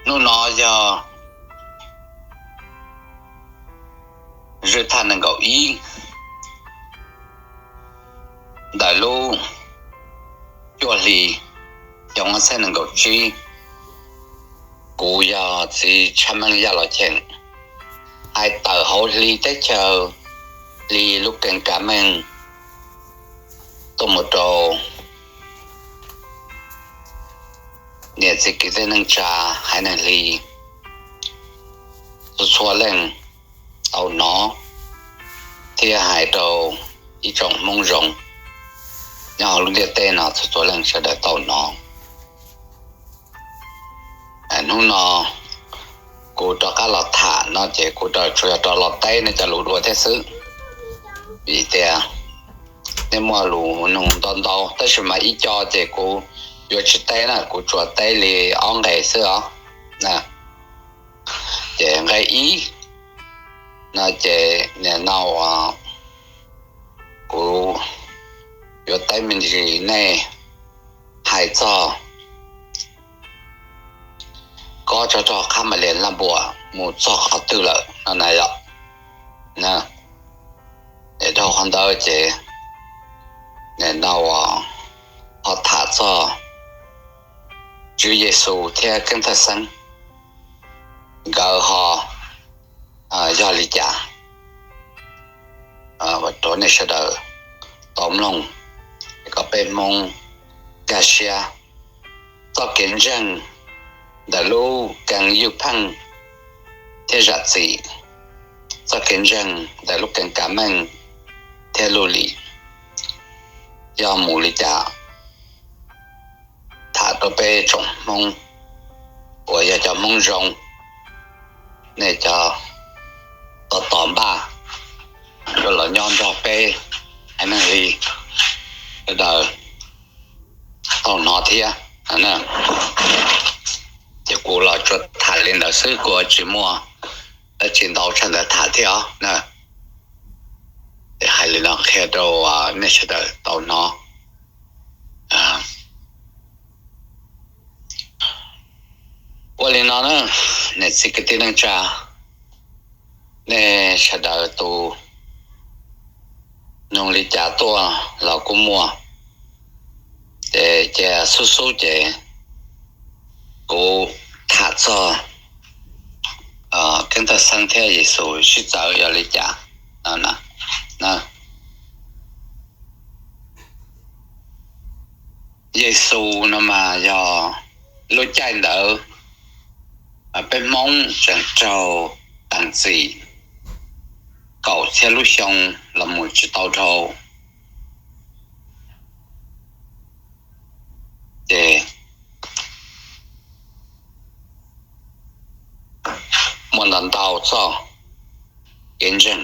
Hnub no yog zwj thaj nees nkaum ib ntawm lub cuaj hli xyoo ob txhiab nees nkaum tsib. Kuv yog txiv Tshaj Meej Yaj Los Cheem, hais tawm hauv hli teb chaws, hli lub keeb kav meej tuaj mus rau niam txiv kwv tij neej tsa, haiv neeg hli txhua txhua leej tau hnov, thiab hais rau ib tsoom Hmoob zoo nyob hauv lub ntiaj teb no txhua txhua leej sawv daws tau hnov. Hnub no kuv rov qab los tham no ces kuv tsuas yog rov los teb nej cov lus dua thiab xwb, vim tias nej muaj lus nug ntau ntau, tab sis mas ib co ces kuv yuav tsis teb na, kuv tsuas teb li ob nqe xwb os. Ces nqe ib no ces nim no kuv yuav teb me ntsis nej hais txog kob tsov rog Qhab Mab Lias Laj Npuas mus txog qhov twg lawm no na yom. Es dhau qhov ntawd ces nim no ho tham txog Tswv Yexus thiab Keeb Thawj Xeeb nkawd ho yog li cas rau nej sawv daws tau mloog, kom peb Hmoob nkag siab txoj kev ntseeg ntawm lub keeb ywj pheej thiab zam txim, txoj kev ntseeg ntawm lub keeb kav meej thiab luj lim yog mus li cas. Tham rau peb tsoom Hmoob uas yog cov Hmoob zoo, nej cov tos tos npaj yuav los nyob nrog peb haiv neeg hli sawv daws tau hnov thiab. Ces kuv los tsuas tham li ntawd xwb, kuv tsis muaj dab tsi ntau tshaj ntawd tham thiab os na. Ces hais li no qhia rau nej sawv daws tau hnov. Ua li no na, niam txiv kwv tij neej tsa, nej sawv daws tus nug li cas tuaj los kuj muaj, ces cia xub xub ces kuv tham txog Keeb Thawj Xeeb thiab Yexus sib txawv yog li cas no na. Yexus no mas yog lub caij ntawd peb Hmoob tseem raug teem txim kaum txhiab lub xyoo los mus tsis tau dhau. Ces muaj ntau ntau txoj kev ntseeg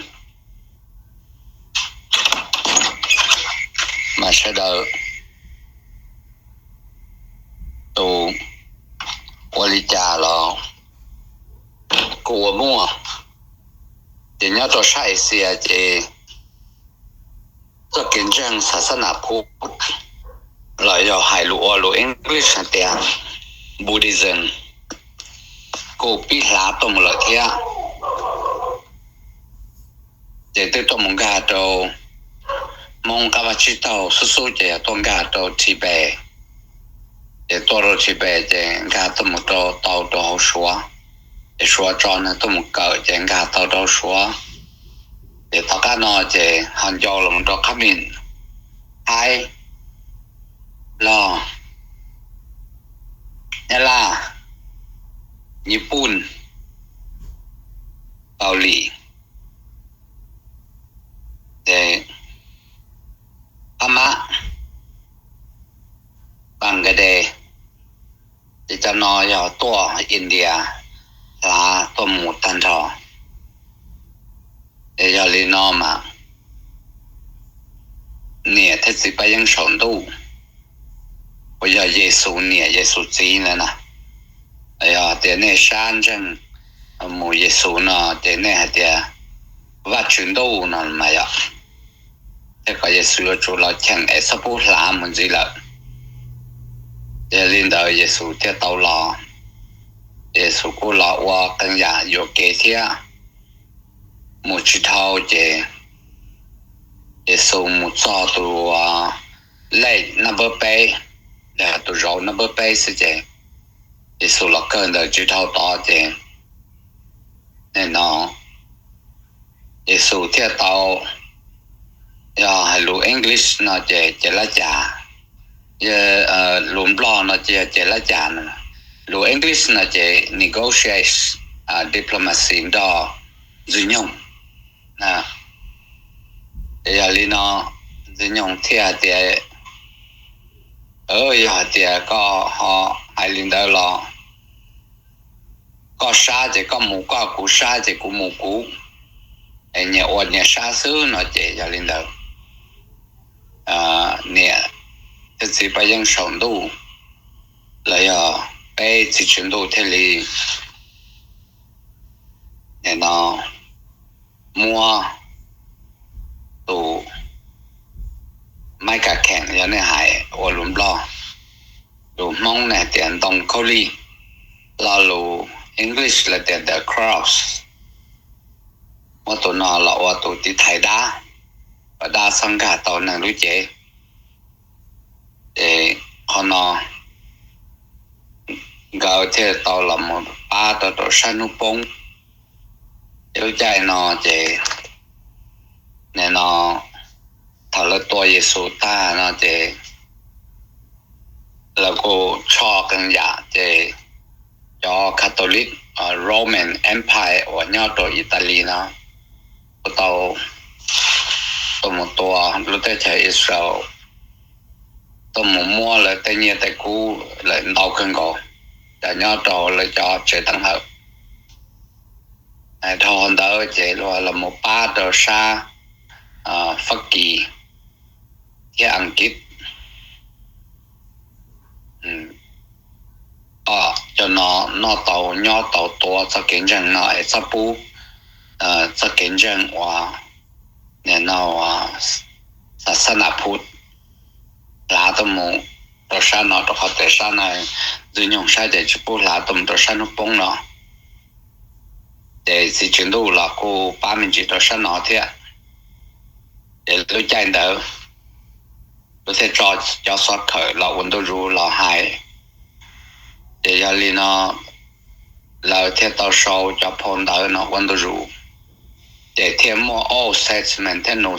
mas sawv daws tus ua li cas los kuj ua muaj. Ces nyob rau sab Asia ces txoj kev ntseeg xas xab nas phuv los yog hais lus ua lus English hais tias Buddhism kuj pib hlav tuaj mus lawm thiab. Ces twb tuaj mus nkag rau Hmoob qab vaj tsib taug xub xub ces yog tuaj nkag rau Tibet. Ces tuaj rau Tibet ces nkag tuaj mus rau tau rau hauv Suav. Ces Suav tso neeg tuaj mus kawm ces nkag tau rau Suav. Ces tom qab no ces ho ncau los rau qab mis Thaib, Log, Nyab Laj, Nyij Pooj, Kaus Lim, Pab Mab, Bangladesh, ces cov no yog tuaj India hlav tuaj mus tag nrho. Ces yog li no mas niam thiab txiv Paj Yeeb saum ntuj uas yog Yexus niam Yexus txiv ntawd na, yog tias nej sab ntseeg mus Yexus no ces nej hais tias Vajtswv ntuj no mas yog, thiab kom Yexus yuav tsum los cheem es txhob pub hlav mus ntxiv lawm. Ces li ntawd Yexus thiaj tau los, Yexus Yexus kuj los ua qee yam yuam kev thiab. Mus tsis dhau ces Yexus mus txog tus lej naj npawb peb, tus zauv naj npawb peb xwb ces Yexus los kawg ntawd tsis dhau tod ces, no, Yexus thiaj tau, yog hais lus English no ces ces lab cas, lus Nplog no ces ces lab cas, lus English no ces negotiate, diplomacy nrog Ntxwg Nyoog. Ces yog li no Ntxwg Nyoog thiaj hais tias, yog hais tias koj ho hais li ntawd los koj sab ces koj mus koj, kuv sab ces kuv mus kuv, es nyias ua nyias sab xwb no ces yog li ntawd niam thiab txiv Paj Yeeb saum ntuj los yog peb txiv tswv ntuj thiaj li no muab tus maib kas kheem, yog nej hais ua lus Nplog, lus Hmoob nej hais tias ntoo khaub lig, lo lus English lawv tias the cross, muab tus no los ua tus tiv thaiv dab, kom dab txhob nkag tau neeg lub cev. Ces qhov no nkawd thiaj tau los mus pab rau rau sab hnub poob. Ces lub caij no ces, no, thaum lawv tua Yexus tag no ces lawv kuj tshoj qee yam ces cov Catholic, Roman Empire uas nyob rau Italy no kuj tau tuaj mus tua lub teb chaws Israel, tuaj mus muab lawv tej nyiaj tej kub lawm ntau kawg nkaus, cov nyob rau lawv cov tsev teev hawm. Dhau ntawd ces los mus pab rau sab Fab Kis thiab Askiv. Cov no noj tau nyob tau tua txoj kev ntseeg no es txhob pub txoj kev ntseeg uas nim no xab xab nas phuv hlav tuaj mus rau sab no, rau qhov tias sab no Ntxwg Nyoog sab ces tsis pub hlav tuaj mus rau sab hnub poob no. Ces txiv tswv ntuj los kuj pab me ntsis rau sab no thiab. Ces lub caij ntawd lawv thiaj tso cov xov khawm los ua ntu zus los hais. Ces yog li no lawv thiaj tau sau cov phau ntawv no ua ntu zus, ces thiaj muaj Old Testament thiab New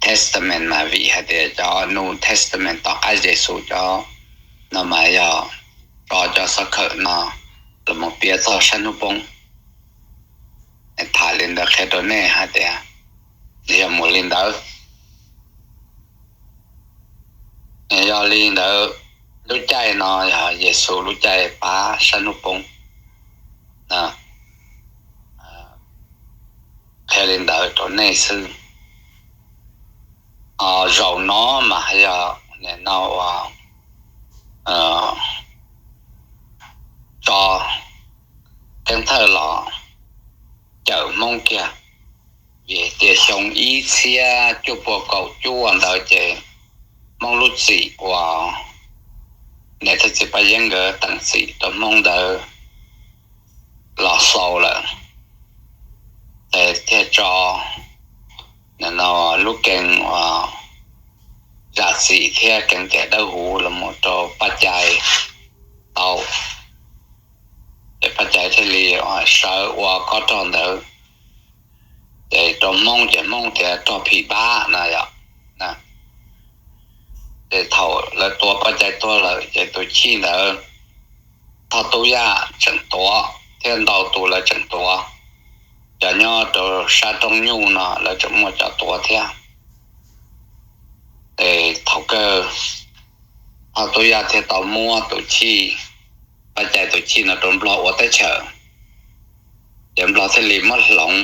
Testament mas vim hais tias cov New Testament tom qab Yexus cov no mas yog tso cov xov khawm no los mus piav txog sab hnub poob. Tham li ntawd qhia rau nej hais tias yog mus li ntawd. Yog li ntawd lub caij no yog Yexus lub caij pab sab hnub poob. Qhia li ntawd rau nej xwb. Zaum no mas yog nim no ua tso keeb thawj los cawm Hmoob kiag, vim tias xyoo ib txhiab cuaj puas kaum cuaj ntawd ces Hmoob lub txim uas niam thiab txiv Paj Yeeb nkawd teem txim rau Hmoob ntawd los xaus lawm, ces thiaj tso lub keeb uas zam txim thiab keeb tiam dawb huv los mus rau Paj Cai tau. Ces Paj Cai thiaj li sawv ua kob rog ntawd, ces rau Hmoob ces Hmoob tias rog phim pab na yom. Ces thaum lawv tua Paj Cai tuag lawm ces tus chij ntawd Thoj Tub Yaj tseem tuav thiab ntau tus lawv tseem tuav. Cov nyob rau sab Roob Nyuj no lawv tseem muaj cov tuav thiab. Ces thaum kawg Thoj Tub Yaj thiaj tau muab tus chij, Paj Cai tus chij no rau Nplog ua teb chaws, ces Nplog thiaj li muab hloov,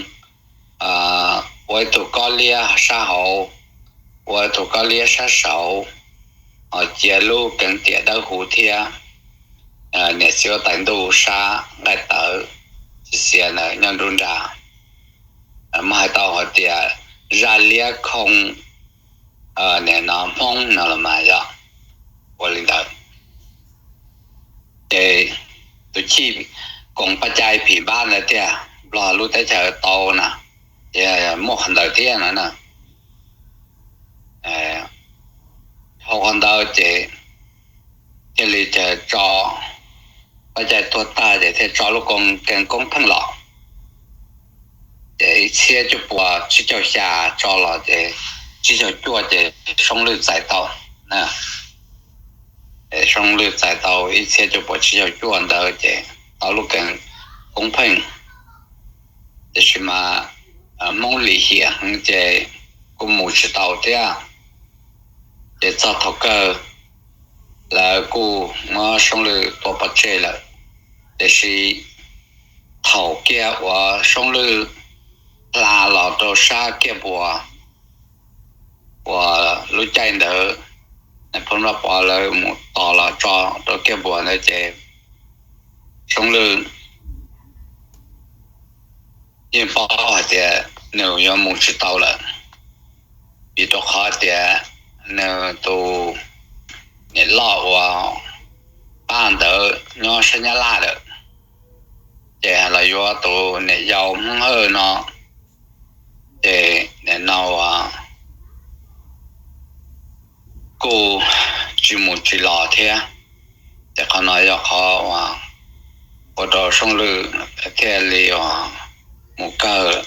ua ib tug kob liab sab hauv, ua ib tug kob liab sab saud, cia lub keeb tiam dawb huv thiab niam txiv huab tais ntuj sab nqaij tawv txiv xiav ntawd nyob nruab nrag. Muab hais tau hais tias zaj liab khoo nim no Hmoob no los mas yog ua li ntawd. Ces tus chij koom paj cai phim npab ntawd tiag, Nplog lub teb chaws tau na, ces muaj qhov ntawd thiab no na. Dhau qhov ntawd ces thiaj li tso, paj cai tuag tag ces thiaj tso lub koo kees koob pheej los. Ces ib txhiab cuaj puas tsib caug xya tso los ces tsib caug cuaj ces Soob Lwj txais tau. Soob Lwj txais tau ib txhiab cuaj puas tsib caug cuaj ntawd ces tau lub kees koob pheej. Tiam sis mas Hmoob lim hiam heev ces kuj mus tsis tau thiab. Ces txog thaum kawg lawv kuj muab Soob Lwj tua pov tseg lawm. Tiam sis thaum kiag uas Soob Lwj hla los rau sab Kiaj Npuas, uas lub caij ntawd Nais Phoo Vaj Pov lawv mus tos los tso rau Kiaj Npuas ntawd ces Soob Lwj yeej paub hais tias nws yuav mus tsis tau lawm, vim rau qhov tias nws tus niam loj uas pab ntawd nyob sab Nyab Laj lawm, ces los yuav tus niam yau Hmoob Hawj no, ces nim no kuj tsis mus tsis los thiab. Ces qhov no yog qhov ua rau Soob Lwj thiaj li mus kawg.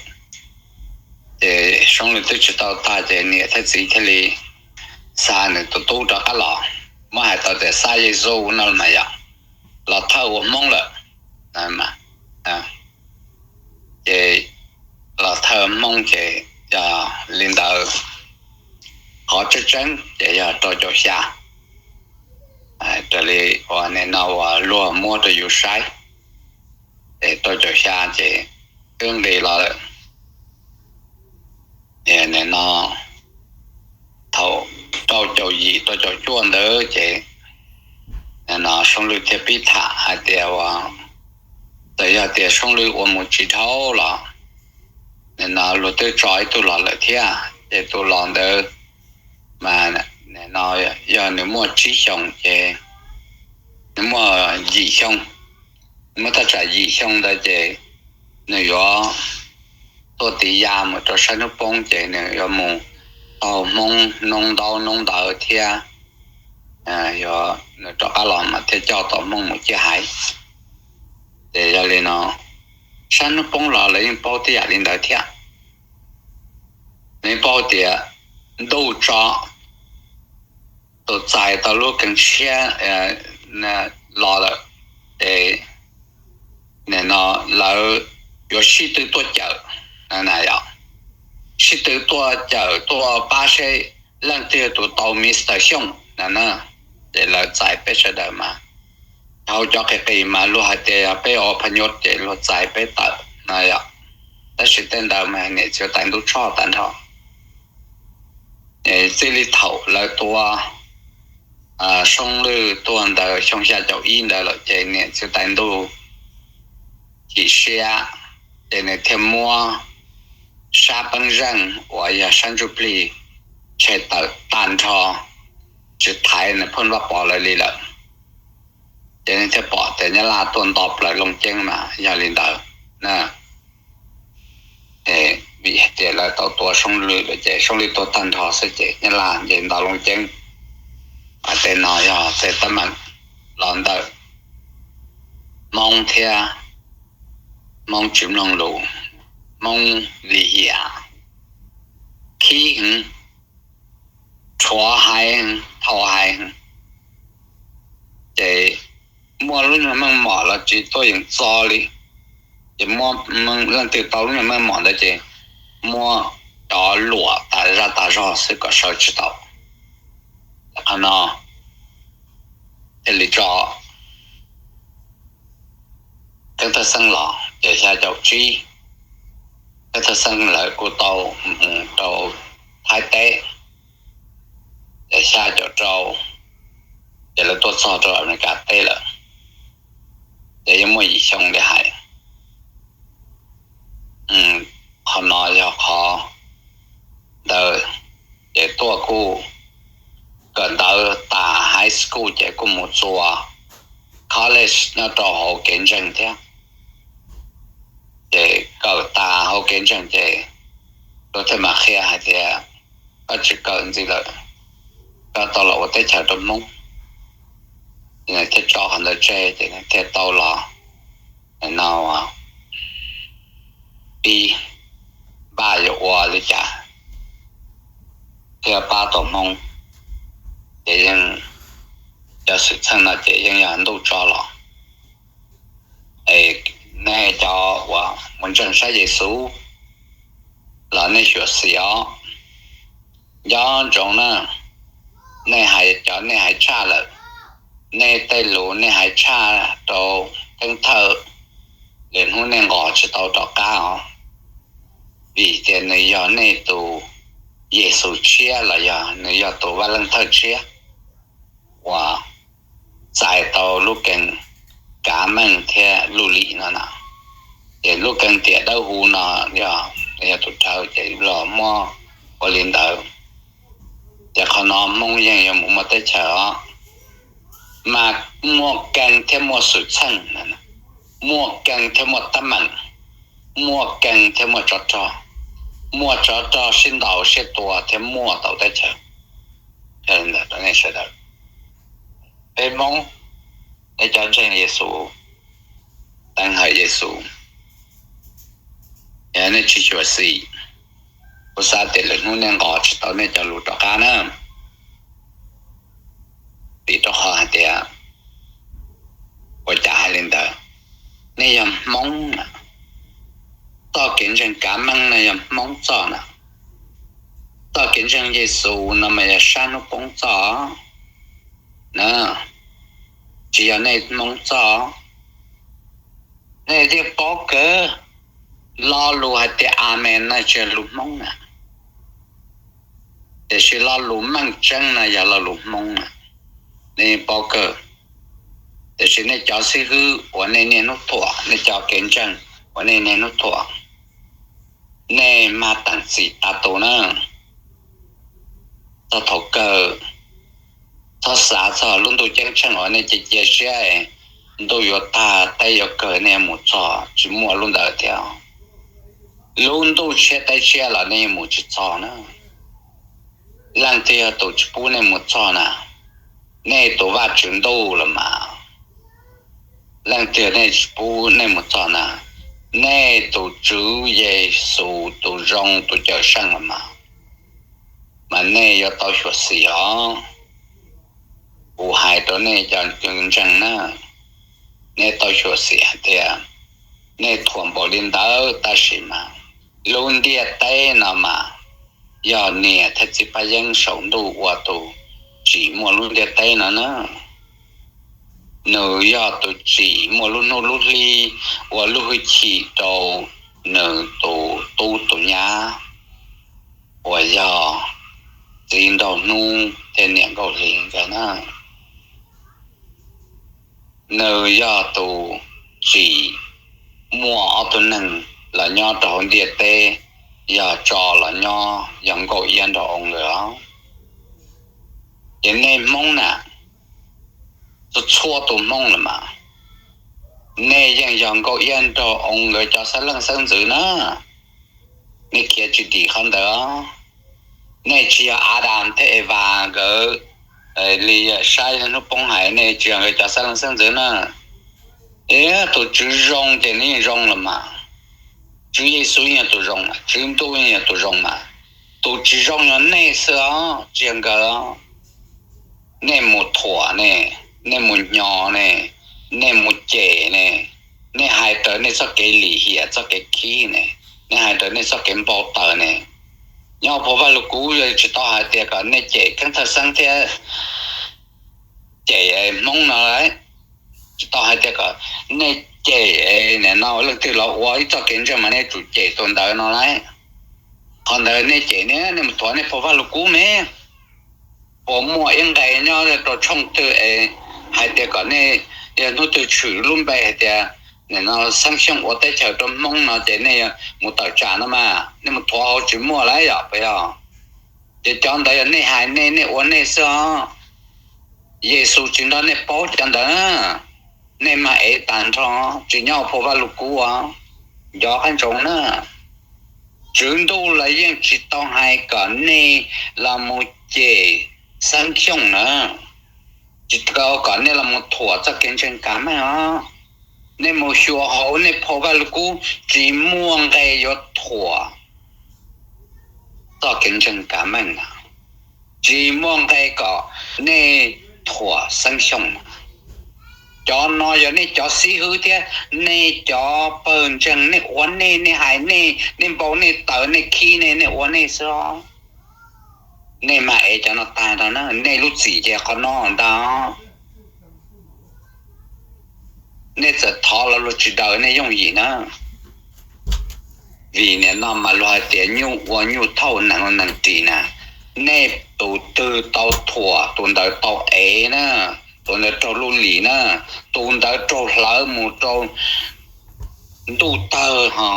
Ces Soob Lwj twb tsis tau tag ces niam thiab txiv thiaj li xa nws tus tub rov qab los. Muab hais tau tias xa Yexus no los mas yog los thawj ua Hmoob lawm. Ces los thawj Hmoob ces yog li ntawd. Qhov tseeb tseeb ces yog rau caum xya, raws li uas nim no uas luag muab rau yus saib, ces rau caum xya ces twb nqis los lawm. Nim no thaum rau caum yim rau caum cuaj ntawd ces nim no Soob Lwj thiaj pib tham hais tias uas txawm yog tias Soob Lwj ua mus tsis dhau los nim no luag twb tso ib tug los lawm thiab. Ces tus los ntawd mas nim no yog nws muaj tsib xyoos ces nws muaj yim xyoo, muaj thaj tsam yim xyoo ntawd ces nws yuav tuaj tiv ya mus rau sab hnub poob ces nws yuav mus taug Hmoob noob ntaub noob ntawv thiab yuav nws rov qab los mas thiaj coj tau Hmoob mus ciaj haiv. Ces yog li no sab hnub poob los lawv yeej paub tib yam li ntawd thiab. Nws paub tias ntuj tso, tus txais tau lub keev tshiab los lawm, ces nim no lawv yuav sib tw tuaj cawm, sib tw tuaj cawm tuaj pab seb leej twg tus tau Mister Xyooj no na. Ces lawv txais peb sawv daws mas, hauv cov qis qis mas luag hais tias yog peb ua pha nyuj ces luag txais peb tawm no yom. Tab sis tej ntawd mas niam txiv tais ntuj tshoj tag nrho. Txij li thaum lawv tua Soob Lwj tuag ntawd xyoo xya caum ib ntawd lawm ces niam txiv tais ntuj chim siab, ces nws thiaj muab sab Peeb Zeej uas yog sab ntsuj plig tshem tawm tag nrho, tsis thaiv nws Phoo Vaj Pov lawv li lawm. Ces nws thiaj pom tias Nyab Laj tuaj nto plaws Looj Ceeb mas yog li ntawd na. Vim hais tias lawv tau tua Soob Lwj lawm ces Soob Lwj tuag tag nrho xwb ces Nyab Laj nce nto Looj Ceeb. Tej no yog tej teeb meem los ntawm Hmoob thiab Hmoob tsis mloog lus, Hmoob lim hiam, khib heev, rhuav haiv, thau haiv. Ces muaj lub nyuag meej mom los tsis tuaj yeem txo li. Ces muaj leej twg tau lub nyuag meej mom ntawd ces muab cov luam tas zaj tas zog xwb kom sawv tsis tau. Qhov no thiaj li tso Keeb Thawj Xeeb los ces xya caum tsib, Keeb Thawj Xeeb lawv kuj tau mus rau Thaib teb, ces xya caum rau ces lawv tuaj txog rau Amelikas teb lawm. Ces yeej muaj yim xyoo li hais. Qhov no yog qhov ntawd, ces tuaj kuj kawm ntawv tas high school ces kuj mus txuas college nyob rau hauv kev ntseeg thiab. Ces kawm tas hauv kev ntseeg ces luag thiaj mam qhia hais tias koj tsis kawm ntxiv lawm, koj tau los ua teb chaws rau Hmoob. Ces nws thiaj tso qhov ntawd tseg ces nws thiaj tau los no pib npaj yuav ua li cas thiaj pab tau Hmoob. Ces yeej cov xwm txheej no ces yeej yog ntuj tso los. Nej cov uas mus ntseeg saib Yexus los nej xyuam xim os. Nco ntsoov na, nej hais cov nej hais tshaj lawm, nej tej lus nej hais tshaj rau Keeb Thawj, lwm hnub nej nqos tsis tau rov qab os. Vim tias nws yog nej tus Yexus tshiab los yog nws yog tus Vaj Leej Thawj tshiab uas txais tau lub kee kav meej thiab luj lim no na. Ces lub kee tiam dawb huv no yog, yog tus dhawv ces los muab ua li ntawd. Ces qhov no Hmoob yeej yuav mus muaj teb chaws os. Mas muaj kee thiab muaj xwm txheej, muaj kee thiab muaj teeb meem, muaj kee thiab muaj tsov rog, muaj tsov rog sib ntaus sib tua thiab muaj tau teb chaws. Yog li ntawd rau nej sawv daws, peb Hmoob, nej cov ntseeg Yexus, teev hawm Yexus, yog nej tsis xyuam xim, kuv xav tias lwm hnub nej nqos tsis tau nej cov lus rov qab na. Vim rau qhov hais tias, ua cas hais li ntawd? Nej yog Hmoob na, txoj kev ntseeg kav meej no yog Hmoob txoj na, txoj kev ntseeg Yexus no mas yog sab hnub poob txoj na, tsis yog nej Hmoob txoj. Nej thiaj paub kawg, lo lus hais tias amees no tsis yog lus Hmoob na, tiam sis lo lus meej tseeb no yog lo lus Hmoob na, nej paub kawg. Tiam sis nej cov xib hwb uas nej niaj hnub thuam, nej cov kev ntseeg uas nej niaj hnub thuam, nej mag teem txim tas tus na. Txog thaum kawg, txhob xav txog lub ntuj ceeb tsheej uas nej cia cia siab, ntuj yuav tag teb yuav kawg nej mus txog, tsis muaj lub ntawd thiab. Lub ntuj tshiab teb tshiab los nej yeej mus tsis txog na. Leej twg yog tus tsis pub nej mus txog na? Nej tus Vajtswv ntuj los mas. Leej twg nej tsis pub nej mus txog na? Nej tus Tswv Yexus tus zoo tus cawm seej los mas. Mas nej yuav tau xyuam xim os. Kuv hais rau nej cov ntseeg na, nej tau xyuam xim hais tias nej thuam npaum li ntawd tab sis mas lub ntiaj teb no mas yog niam thiab txiv Paj Yeeb saum ntuj ua tus tsim muaj lub ntiaj teb no na. Nws yog tus tsim muaj lub hnub lub hli, ua lub hwj chim rau nws tus tub tus nyab uas yog txiv nraug hnub thiab niam nkauj hli nkawd na. Nws yog tus tsim muaj ob tug neeg los nyob rau hauv ntiaj teb, yog tso los nyob yog nkauj iab nraug oo nkawd os. Ces nej Hmoob na, txhua txhua tus Hmoob los mas, nej yeej yog nkauj iab nraug oo nkawd cov xeeb leej xeeb ntxwv na. Nej khiav tsis dim qhov ntawd. Nej tsis yog Adas thiab Evas nkawd li saib hnub poob hais, nej tsis yog nkawd cov xeeb leej xeeb ntxwv na. Tus Tswv zoo ces nws yeej zoo los mas. Tswv Yexus yeej yog tus zoo mas, Tswv Ntuj yeej yog tus zoo mas. Tus tsis zoo yog nej xwb os, tsis yog nkawd os. Nej mus thuam ne, nej mus nyo ne, nej mus cem ne, nej hais raws nej txoj kev lim hiam txoj kev khib ne, nej hais raws nej txoj kev npau taws ne. Nyob puag Vaj Lug Kub tsis tau hais tias kom nej cem Keeb Thawj Xeeb thiab cem Hmoob no lauj. Tsis tau hais tias kom nej cem nim no leej twg los ua ib txoj kev ntseeg mas nej tsum cem tus ntawd no lauj. Qhov ntawd nej cem ne, nej mus thuam nej puag Vaj Lug Kub me. Puas muaj ib nqe nyob rau tshooj twg es hais tias kom nej yog hnub twg tshwm lub npe hais tias nim no Xeeb Xyooj ua teb chaws rau Hmoob no ces nej mus tawm tsam no mas, nej mus thuam hauv tsis muaj lauj yom, puas yog? Ces cov ntawd yog nej hais nej, nej ua nej xwb os. Yexus tsis nrog nej paub cov ntawd, nej mag ev tag nrho, tsis nyob puag Vaj Lug Kub os. Nco qab ntsoov na, tswv ntuj los yeej tsis tau hais kom nej los mus cem Xeeb Xyooj na, tsis tau kom nej los mus thuam txoj kev ntseeg Kav Meej os. Nej mus xyuas hauv nej phau Vaj Lug Kub, tsis muaj nqe yuav thuam txoj kev ntseeg Kav Meej na, tsis muaj nqe kom nej thuam Xeeb Xyooj na. Cov no yog nej cov xib hwb thiab nej cov pawg ntseeg, nej ua nej, nej hais nej, nej npau nej taws, nej khib nej, nej ua nej xwb os. Nej mas ev cov no tag nrho na, nej lub txim ces qhov no ntag. Nej txawm thov los luag tsis daws nej yooj yim na. Vim nim no mas luag hais tias nyuj ua nyuj thauj, nees ua nees ris na. Nej tus twg tau thuam tus ntawd tau ev na, tus ntawd raug lub lim na, tus ntawd raug hlawv mus rau ntuj tawg ho.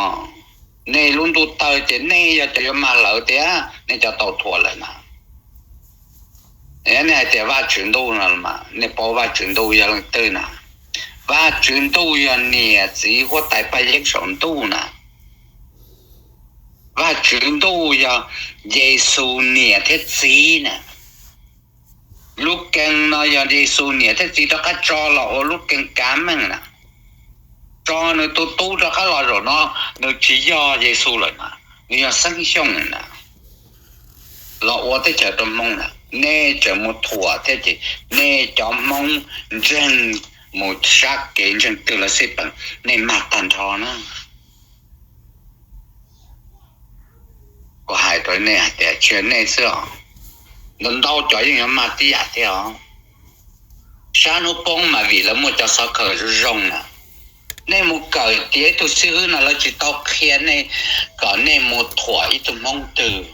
Nej lub ntuj tawg ces nej yog cov yuav mag lawv tiag, nej cov tau thuam lawm na. Nej hais tias Vaj Tswv Ntuj no mas nej paub Vaj Tswv Ntuj yog leej twg na? Vaj Tswv Ntuj yog niam txiv huab tais Paj Yeeb saum ntuj na. Vaj Tswv Ntuj yog Yexus niam thiab txiv na. Lub Kees no yog Yexus niam thiab txiv rov qab tso los ua lub Kees Kav Meej na. Tso nws tus tub rov qab los zaum no, nws tsis yog Yexus lawm na, nws yog Xeeb Xyooj na. Los ua teb chaws rau Hmoob na, nej tseem mus thuam thiab ces nej cov Hmoob ntseeg mus sab kev ntseeg twg los xij peem, nej mag tag nrho na. Kuv hais rau nej hais tias tsis yog nej xwb os, ntau ntau cov yeej yuav mag tib yam thiab os. Sab hnub poob mas vim lawv muaj cov xov khaws zoo zoo na. Nej mus kawm tiav ib tug xib hwb no lawv tsis tau qhia nej kom nej mus thuam ib tug Hmoob twg.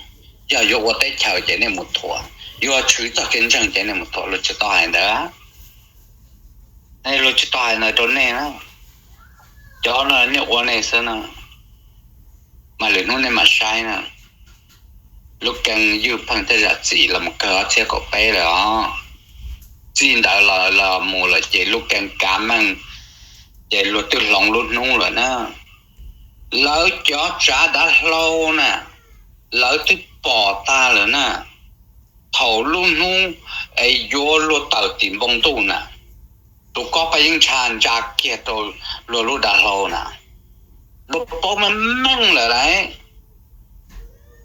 Yog yuav ua teb chaws ces nej mus thuam, yuav tshwv txoj kev ntseeg ces nej mus thuam, luag tsis tau hais ntawd. Nej luag tsis tau hais ntawd rau nej na. Cov no nej ua nej xwb na, mas lwm hnub nej mam saib na. Lub Kees Ywj Pheej tej zam txim los mus kawg ob txhiab kaum peb lawm os. Txij ntawd los los mus lawm ces lub Kees Kav Meej ces luag twb hloov lub hnub lawm na. Lawv cov tsav dav hlau na, lawv twb pom tag lawm na. Thaum lub hnub es yuav luag tawm tim npoo ntuj na, tus kob Paj Yeeb Ntsha ntsa kiag rau luag lub dav hlau na, luag paub meej meej lawm lauj.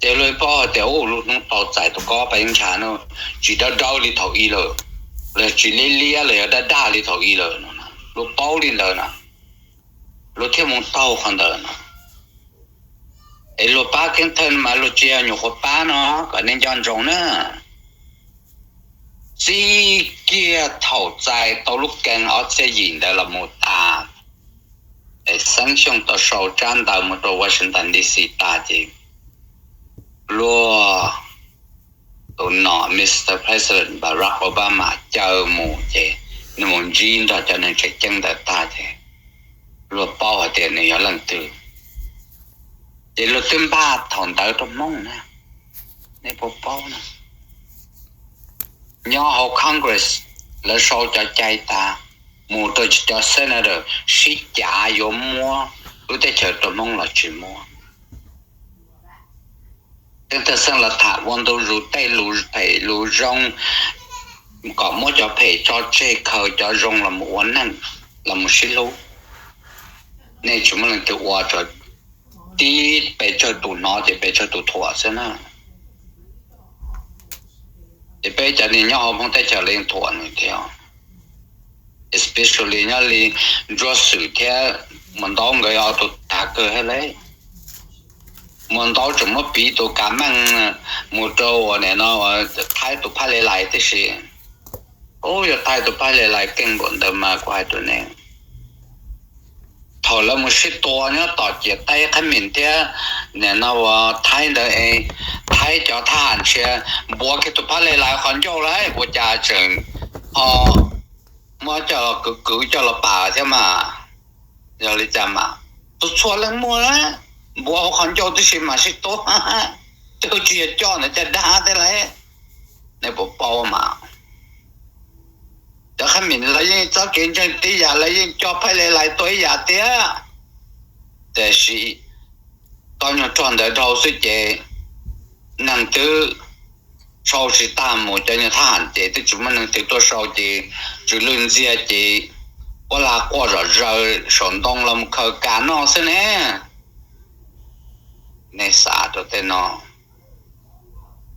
Ces luag paub hais tias ub, lub hnub tau txais tus kob Paj Yeeb Ntsha no tsis dawb dawb li thaum ub lawm, los tsis liab liab los yog daj daj li thaum ub lawm no, luag paub li ntawd na, luag thiaj mus taug qhov ntawd no. Es luag pab keeb thawj mas luag tsis yog nyuam qhuav pab no, kom nej nco ntsoov na. Txij kiag thaum txais tau lub Kees ob txhiab yim ntawd los mus tas, es Xeeb Xyooj tau sau tsab ntawv mus rau Washington D C tas ces luag, tus nom Mister President Barack Obama caw mus ces nws mus ntsib nrog cov neeg tseem ceeb ntawd tag ces luag paub hais tias nws yog leej twg. Ces luag twb npaj thaum ntawd rau Hmoob na, nej puas paub na. Nyob hauv Congress lawv sau cov cai tas, mus rau cov senator sib cav yuav muab lub teb chaws rau Hmoob los tsis muab. Keeb thawj xeeb los tham ua ntu zus tej lus phem lus zoo, kom muab cov phem tso tseg, khaws cov zoo los mus ua neej, los mus sib hlub. Nej tsis muaj leej twg ua, tib pes tsawg tus hnov ces pes tsawg tus thuam xwb na. Ces peb cov niag nyob hauv Hmoob teb chaws los yeej thuam nws thiab, especially nyob li Ntsuab Xwm thiab Muas Ntaub nkawd yog tus tav kawg thiab lauj. Muas Ntaub tseem muab piv tus Kav Meej mus rau uas nim no Thaib tus phaj le lais tib si. Ub, yog Thaib tus phaj le lais keej npaum ntawd mas kuv hais rau nej, thaum lawv mus sib tua nyob tom ciam teb Qhab Mim thiab nim no uas Thaib ntawd es, Thaib cov thab ham ntsia npuav kiag tus phaj le lais qhov ncauj lauj, ua cas tseem ho muab coj los kwv kwv coj los pam thiab mas. Yog li cas mas tus txhua leej muaj npuav hauv qhov ncauj tib si mas sib tua, twb tsis yog coj ntawd caj dab thiab lauj. Nej puas paub mas, cov Qhab Mim lawv yeej txoj kev ntseeg tib yam, lawv yeej coj phaj le lais tua ib yam tiag. Tiam sis tau nyuag rog ntawd dhau xwb ces neeg twb sau tsis tag mus, cov nyuag thab ham ces twb tsis muaj neeg twg tuaj sau ces tsw lwj ntxiag ces quab lag quaj zom zaws saum ntoo los mus khaws kas noj xwb ne. Nej xav rau tej no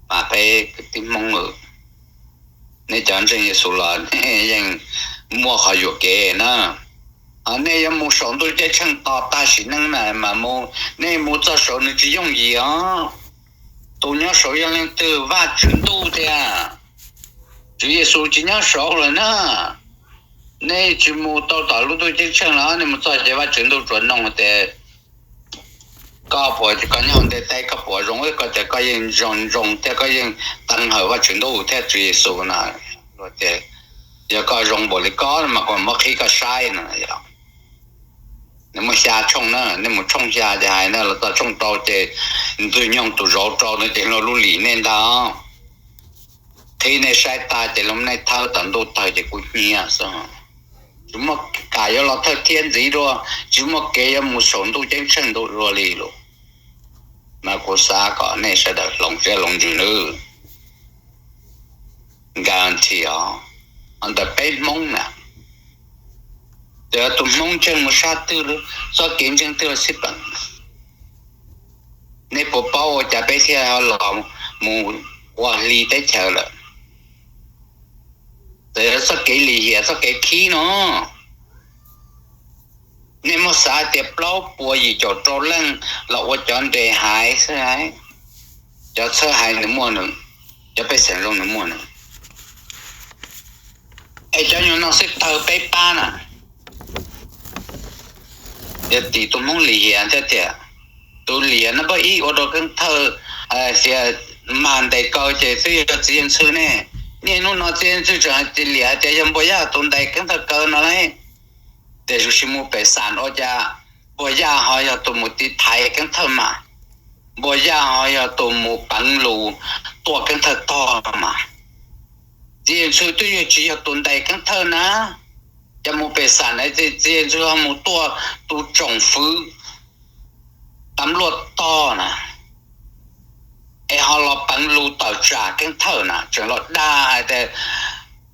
mas peb kwv tij Hmoob, nej cov ntseeg Yexus los nej yeej muaj qhov yuam kev na. Nej yuav mus saum ntuj ceeb tsheej tos tag sim neej na mas mus, nej mus txog saud nws tsis yooj yim os. Tus nyob saud yog leej twg? Vaj Tswv Ntuj tiag. Tswv Yexus tsis nyob saud lawm na. Nej tsis mus tau tom lub ntuj ceeb tsheej los nej mus txog ces Vaj Tswv Ntuj tsuas nug tias koj puas, koj nyob hauv ntiaj teb koj puas zoo, koj tias koj yeej zoo zoo thiab koj yeej teev hawm Vaj Tswv Ntuj thiab Tswv Yexus no, luag tias yog koj zoo npaum li koj mas kuv muab qhib koj saib no. Nws muaj xya tshooj na, nej mus tshooj xya ces hais na, los txog tshooj rau ces ntxwg nyoog tus zauv rau no ces luag lub lim nej ntag. Qhib nej saib tag ces luag muab nej thawb tom ntuj tawg ces kuv hnyiab xwb. Tsis muaj kam yuav los thawj thiab ntxiv dua, tsis muaj kev yuav mus saum ntuj ceeb tsheej ntuj dua li lawm. Mas kuv xav kom nej sawv daws hloov siab hloov ntsws nawb. Guarantee os, ntawm peb Hmoob na, ces tus Hmoob ntseeg mus sab twg, txoj kev ntseeg twg los xij peem. Nej puas paub ua cas peb thiaj los mus ua hli teb chaws lawm? Txawm yog txoj kev lim hiam txoj kev khib no, nej muab xav tias plaub puas yim caum rau leej los ua cov nres haiv xwb, cov txhawb haiv nws muaj nws, cov pej xeem zoo nws muaj nws. Es cov nyuag no xwb tawg peb pab na. Yog tim tus Hmoob lim hiam thiab tias, tus lim hiam no pab ib ua rau Keeb Thawj tias mag ntes kaw ces twb yog txiv yawg Ntxhw ne. Niaj hnub no txiv yawg Ntxhw tseem hais tias liam hais tias yog Npuas Yaj tus ntes Keeb Thawj kaw no lauj. Tiam sis mus pem xam ua cas Npuas Yaj ho yog tus mus tiv thaiv Keeb Thawj mas, Npuas Yaj ho yog tus mus peev lus tuaj Keeb Thawj tog mas. Txiv yawg Ntxhw twb yog tsis yog tus ntes Keeb Thawj na, cas mus pem xam na txiv yawg Ntxhw ho mus tuaj tus tsoom fwv tam luaj tog na, es ho los peev lus tawm tsam Keeb Thawj na, tseem los dag hais tias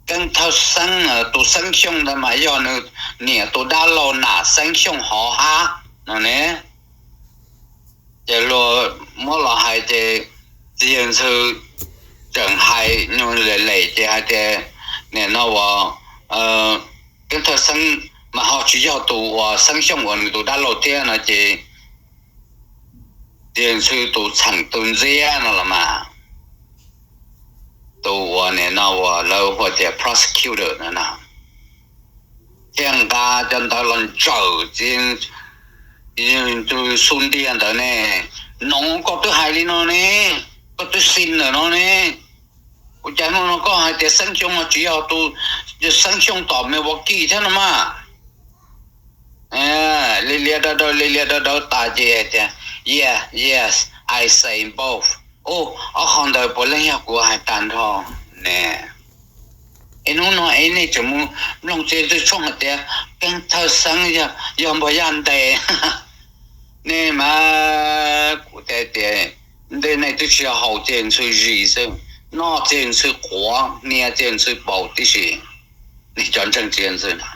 Keeb Thawj Xeeb, tus Xeeb Xyooj ntawd mas yog nws niam tus dab laug Nam Xeeb Xyooj Hov Hab no ne. Ces luag muab los hais ces txiv yawg Ntxhw tseem hais nyuag lem lem ces hais tias nim no uas Keeb Thawj Xeeb mas ho tsis yog tus uas Xeeb Xyooj uas nws tus dab laug thiab no ces txiv yawg Ntxhw tus txheem tus ntxiab no los mas, tus uas nim no uas lawv hu tias prosecutor no na, thiaj nqa cov ntawd los ntsawm txiv yawg Ntxhw xub ntiag ntawd ne. No koj twb hais li no ne, koj twb xi ntawm no ne, ua cas hnub no koj hais tias Xeeb Xyooj no tsis yog tus, Xeeb Xyooj tom Milwaukee thiab no mas. Li lias daw daw li lias daw daw tas ces tias, yes, yes, I say both. Ub, ob qho ntawd puav leej yog kuv hais tag nrho ne. Es hnub no es nej tseem mus mloog txiv yawg Ntxhw tshooj hais tias Keeb Thawj Xeeb yog Npuas Yaj ntes. Nej mas kuv teb tias ntej nej twb tsis yog haus txiv yawg Ntxhw zis xwb, noj txiv yawg Ntxhw quav, hnia txiv yawg Ntxhw paus tib si. Nej cov ntseeg txiv yawg Ntxhw na,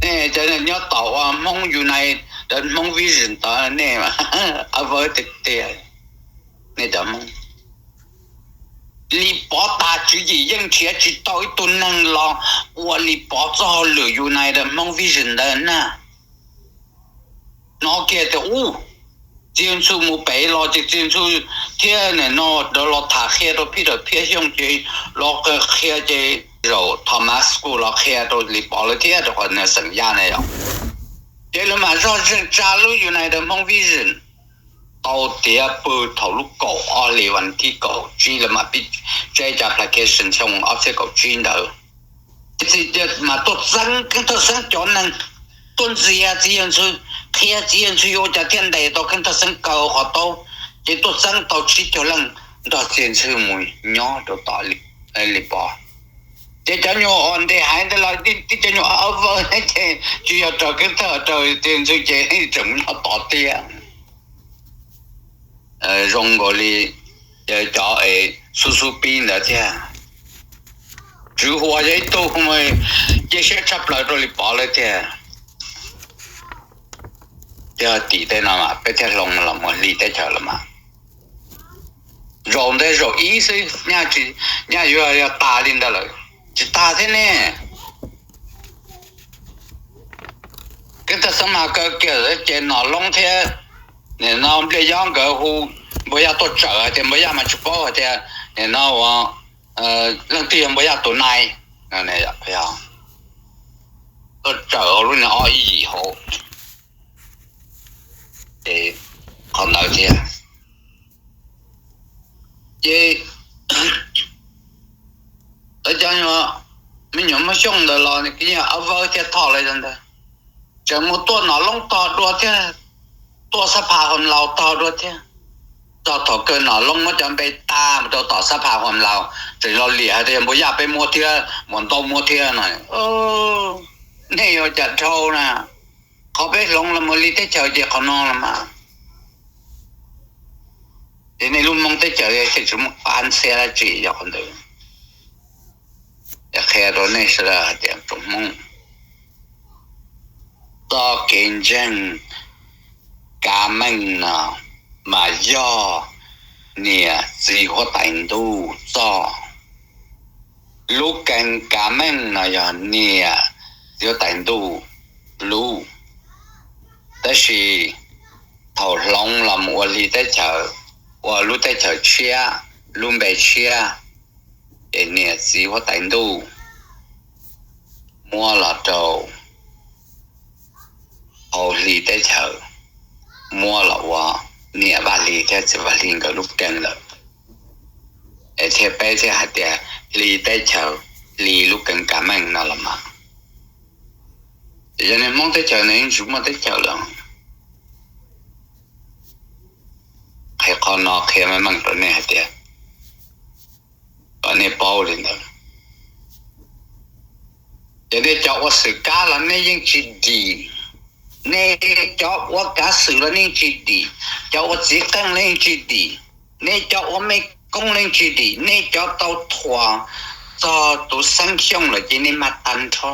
nej cov nyob tom ua Hmoob Unite, Hmoob Vision tod nej a vawv tiag tiag. Nej cov Hmoob, Lis Pov tas tswv yim yeej nrhiav tsis tau ib tug neeg los ua Lis Pov txoj hauj lwm Unite Hmoob Vision ntawd na. Hnov kiag tias ub, txiv yawg Ntxhw mus pem los ces txiv yawg Ntxhw thiab nim no lawv los tham qhia rau Phij Dawm Phiab Xyooj ces los qhia ces zaum Thomas School los qhia rau Lis Pov lawv thiab rau qhov nws xeem Yaj na yom. Ces lawv mam zoj zeeg tsa lub United Hmong Vision tau tiav pw thaum lub kaum ob hlis vas thib kaum tsib lawv mam pib tseb cov application xyoo ob txhiab kaum tsib ntawd. Ces mas tuaj txeeb Keeb Thawj Xeeb cov neeg, tuaj ntxias txiv yawg Ntxhw, qhia txiv yawg Ntxhw yuav ua cas thiaj ntes tau Keeb Thawj Xeeb kaw qhov taub, ces tuaj txeeb tau tsib caug leej nrog txiv yawg Ntxhw mus nyob rau tom Lis Pov. Ces cov nyuag uas ntes haiv ntawd los tib cov nyuag awb vawj ces tsis yog raws keeb thawj raws ntxwg ces tseem mus nyob tod tiag. Zoo nkaus li cov es xub xub pib ntawd thiab. Tswv Huas yog ib tug cia siab tshaj plaws rau li Pov lawv tiag. Yog tim tej no mas peb thiaj hloov los mus hli teb chaws los mas. Zaum ntawd zaum ib xwb, nyaj yuav yog tas li ntawd lawm, tsis tas thiab ne. Keeb thawj xab mas kaw kiag ces Nom Loob thiab nim no Npliaj Yob nkawd hu Npua Yaj tuaj tsawm hais tias Npua Yaj mas tsis paub hais tias nim no ua leej twg yog Npua Yaj tus nai. Tuaj tsawm hauv lub niag ob ib yim hauv ces qhov ntawd thiab. Ces lawv cov me nyuam Hmoob Xyooj ntawd los nws yeej awb vawj thiab thoj li ntawd, tseem mus tuaj Nom Loob tog dua thiab, tuaj Xab Pha Huam Laus tog dua thiab. Txog thaum kawg Nom Loob muab cov npe tas mus rau tom Xab Pha Huam Laus, tseem los liam hais tias yog Npua Yaj peb muab thiab, Muas Ntau muab thiab no. Nej yuav cas dhau na, qhov peb hloov los mus li teb chaws ces qhov no los mas. Ces nej lub Hmoob teb chaws thiaj tsis muaj qab ntxhiab dab tsi yog qhov ntawd. Qhia rau nej sawv daws hais tias tsoom Hmoob, txoj kev ntseeg kav meej no mas yog niam txiv huab tais ntuj txoj. Lub keeb kav meej no yog niam txiv huab tais ntuj lub. Tab sis thaum hloov los mus ua hli teb chaws, ua lub teb chaws tshiab, lub npe tshiab, ces niam txiv huab tais ntuj muab los rau hauv hli teb chaws, muab los ua niam Vaj Lig thiab txiv Vaj Lig nkawd lub keeb lawm. Es thiaj peb thiaj hais tias hli teb chaws, hli lub keeb kav meej no los mas. Ces yog niag Hmoob teb chaws no yeej tsis muaj teb chaws lawm. Qhia qhov no qhia meej meej rau nej hais tias kom nej paub li ntawd. Ces nej cov ua xwm kab los nej yeej tsis dim, nej cov ua kav xwm los nej yeej tsis dim, cov ua txiv qeej los yeej tsis dim, nej cov ua mej koob los yeej tsis dim, nej cov tau thuam txog tus Xeeb Xyooj lawm ces nej mag tag nrho,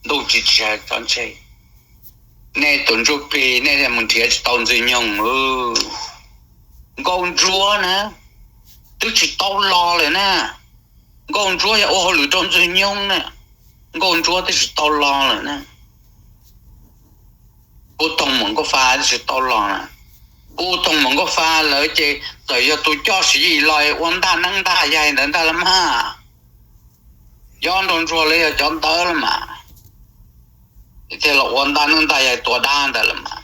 ntuj tsis tsis hais tso ntseg. Nej tus ntsuj plig nej mus nrhiav tsis tau Ntxwg Nyoog. Nkauj Ntsuab na, twb tsis tau los lawm na. Nkauj Ntsuab yog ua hauj lwm rau Ntxwg Nyoog na, Nkauj Ntsuab twb tsis tau los lawm na. Pub Toog Muas Nkauj Fa twb tsis tau los na. Pub Toog Muas Nkauj Fa lawm ces txawm yog tus coj Siv Yis los ua ntaj neeb ntaj yaig ntawd ntag los mas. Yob Nraug Ntsuag lawv yog cov ntawd los mas, thiaj los ua ntaj neeb ntaj yaig tua dab ntawd los mas.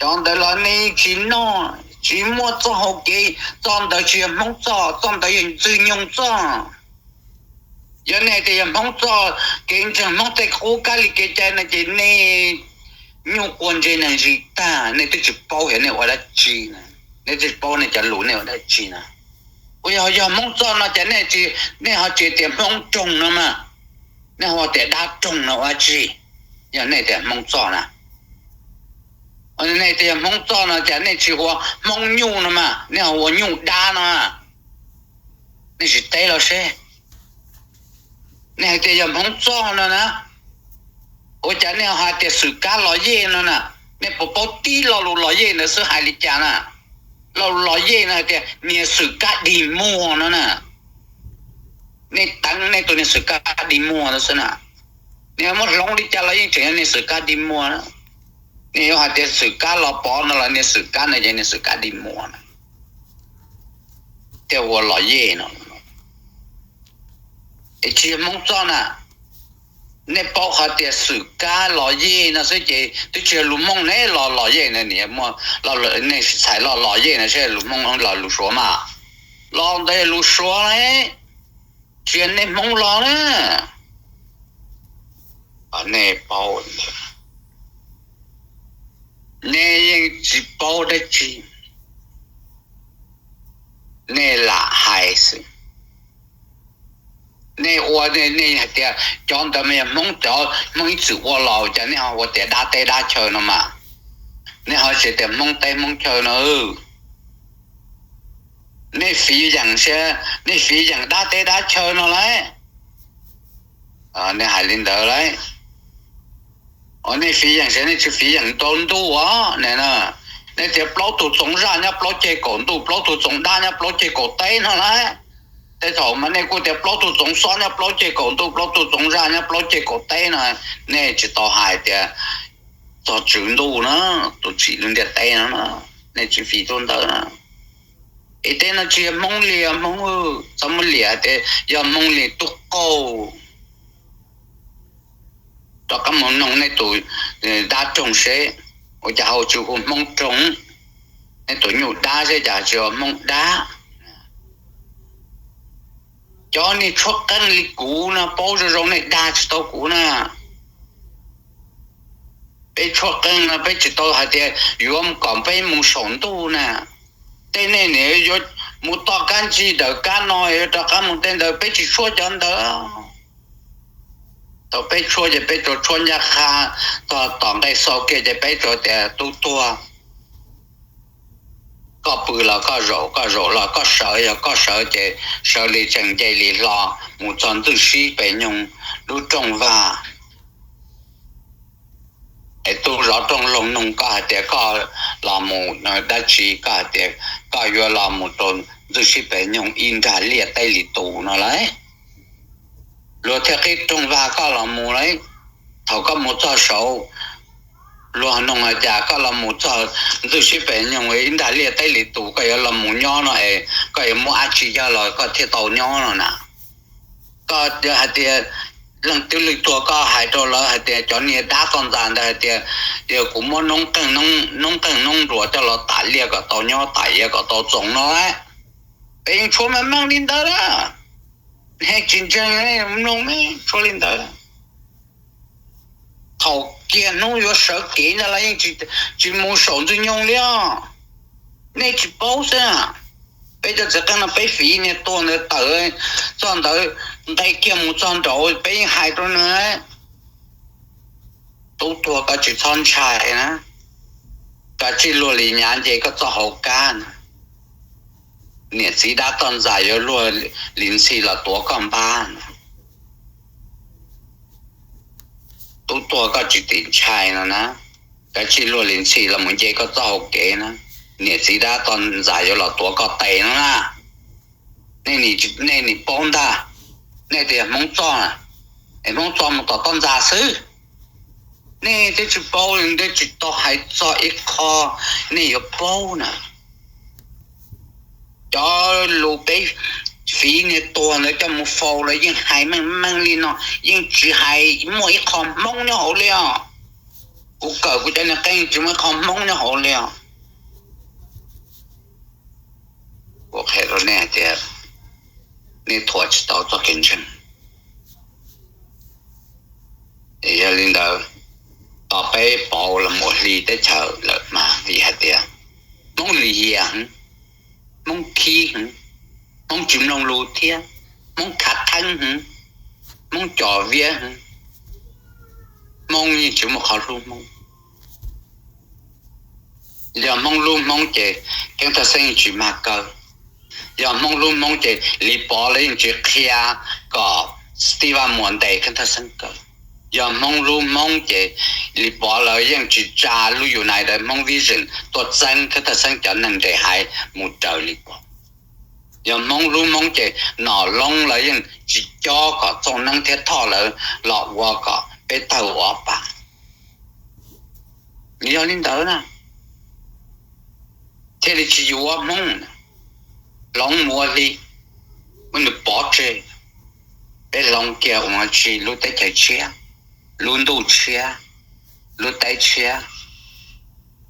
Cov ntawd los nej tsis noj, tsis muaj txoj hau kev, txoj ntawd tsis yog Hmoob txoj, txoj ntawd yog Ntxwg Nyoog txoj. Yog nej tias yog Hmoob txoj, kev ntseeg Hmoob tej qub kab li kev cai no ces nej nyuj quav ntse neeg zis tag, nej twb tsis paub xyov nej ua dab tsi na, nej twb tsis paub nej cov lus nej ua dab tsi na. Ua yog, yog Hmoob txoj no ces nej, nej ho tsis tias Hmoob roog no mas, nej ho tias dab roog no ua dab tsi? Yog nej tias Hmoob txoj na, nej tias yog Hmoob txoj no ces nej tsis hu ua Hmoob nyuj no mas, nej ho hu ua nyuj dab no. Nej sim teb los seb, nej hais tias yog Hmoob txoj no na, ua cas nej ho hais tias xwm kab los yej no na? Nej puas paub tib lo lus los yej ntawd xwb hais li cas na? Lo lus los yej no hais tias niag xwm kab dig muag no na. Nej teev nej tus niag xwm kab dig muag ntawd xwb na. Nej muab hloov li cas los yeej tseem yog niag xwm kab dig muag na. Nej yuav hais tias xwm kab los pov no los niag xwm kab no ces niag xwm kab dig muag na, thiaj ua los yej no. Es tsis yog Hmoob txoj na. Nej paub qhov tias xwm kab los yej no xwb ces twb tsis yog lus Hmoob ne. Los los yej no, nej txhais los los yej no seb lus Hmoob los lus Suav mas. Los ntawd yog lus Suav ne, tsis yog nej Hmoob los na. Nej paub, nej yeej tsis paub dab tsi, nej lam hais xwb. Nej ua, nej hais tias cov ntawd mas yog Hmoob, cov Hmoob ib txwm ua los, cas nej ho ua tias dab teb dab chaw no mas? Nej ho tsis tias Hmoob teb Hmoob chaw no. Nej fiv yeem, nej fiv yeem dab teb dab chaw no lawm. Nej hais li ntawd lawm. Nej fiv yeem, nej tsis fiv yeem rau ntuj os. Nej tias plaub tug txoov zaj nyob plaub ceg kaum ntuj, plaub tug txoov dab nyob plaub ceg kaum teb no lawm. Tej thaum mas nej kuj tias plaub tug txoov xob nyob plaub ceg kaum ntuj, plaub tug txoov zaj nyob plaub ceg kaum teb no. Nej tsis tau hais tias txog tswv ntuj na, tus tsim lub ntiaj teb no, nej tsis fiv rau ntawd. Ib teb no tsis yog Hmoob li, Hmoob txhob muab liam tias yog Hmoob li tub qaug. Rov qab mus noog nej tus dab roog seb ua cas ho tsis hu Hmoob roog, nej tus nyuj dab seb cas tsis hu Hmoob dab. Cov niag tshuab qeej li kuv no paub zoo zoo nej dag tsis tau kuv na. Peb tshuab qeej no peb tsis tau hais tias yuav kom peb mus saum ntuj na. Tej nej nim yuav mus toj kab ntsig dawm kab no yuav rov qab mus tej ntawd, peb tsis tshuab cov ntawd. Thaum peb tshuab ces peb tsuas tshuab ncaj qha txog tom nqe xau kiag ces peb tsuas tias tub tuag, koj pw los koj zaum, koj zaum los koj sawv, yog koj sawv ces sawv li tseem nce li hlo mus txog ntxwj sib pes nyoog lub rooj vag. Es tub zov rooj loog noog koj hais tias koj los mus dab tsi, koj hais tias koj yuav los mus rau ntxwj sib pes nyoog ib nrag liaj teb li tus no lauj. Luag thiaj qhib rooj vag koj los mus lauj. Thaum koj mus txog saud, luag noog hais tias koj los mus txog ntxwj sib pes nyoog ib nrag liaj teb li tus, koj yuav los mus nyob no es koj yuav muab dab tsi coj los koj thiaj tau nyob no na? Koj hais tias leej twg leej tuag koj hais rau lawv hais tias cov niag dab toj ntxas ntawd hais tias, tias kuv muab noob qeej noob nruas coj los tam liaj kom tau nyob, tam iav kom tau txoos no. Peb yeej tshuav meej meej li ntawd na. Nej tsis ntseeg, mloog, tshuav li ntawd. Thaum kiag hnub yuav sawv kev ntag los yeej tsis mus saum ntxwg nyoog li os. Nej tsis paub xwb. Peb cov txiv qeej no peb fiv niag tuag ntawd tawm txog ntawd, nqe kiag mus txog nraud peb yeej hais rau nws, tub tuag koj tsis txhob ntshai na, kav tsij luag li nyav nce koj txoj hauv kab na, niam txiv dab toj ntxas yuav luag li ntxhi los tuav koj npab na. Tub tuag koj tsis tim ntshai no na, kav tsij luag li ntxhi los mus nce koj txoj hauv kev na, niam txiv dab toj ntxas yuav los tuav koj tes no na. Nej nim paub ntag, nej tias Hmoob txoj, es Hmoob txoj mus tom toj ntxas xwb. Nej twb tsis paub, nej tsis tau hais txog ib qho nej yuav paub na. Cov lus peb fiv niag tuag ntawd coj mus faus los yeej hais meej meej li no, yeej tsis hais muaj ib qho Hmoob nyob hauv li os. Kuv kawm kuv cov niag qeej tsis muaj ib qho Hmoob nyob hauv li os. Kuv qhia rau nej hais tias nej thuam tsis tau txoj kev ntseeg. Yog li ntawd, tos peb pauv los mus ua hli teb chaws lawm mas vim hais tias Hmoob lim hiam heev, Hmoob khib heev, Hmoob tsis mloog lus thiab, Hmoob khav theeb heev, Hmoob cov viab heev, Hmoob yeej tsis muaj qhov hlub Hmoob. Yog Hmoob hlub Hmoob ces Keeb Thaj Xeeb yeej tsis mag kaw. Yog Hmoob hlub Hmoob ces Lis Pov lawv yeej tsis qhia kom Stiv Vaj Muas ntes Keeb Thaj Xeeb kaw. Yog Hmoob hlub Hmoob ces Lis Pov lawv yeej tsis tsa lub United Hmoob Vision tuaj txeeb Keeb Thaj Xeeb cov neeg nres haiv mus raws Lis Pov. Yog Hmoob hlub Hmoob ces Nom Loob lawv yeej tsis cob kom Txooj Neeb thiab Thoj lawv los ua kom peb tawg ua pa. Yog li ntawd na, thiaj li tsis yuav Hmoob, hloov mus ua hli, muab nws pov tseg. Peb hloov kiag ua tsi lub teb chaws tshiab, lub ntuj tshiab, lub teb tshiab,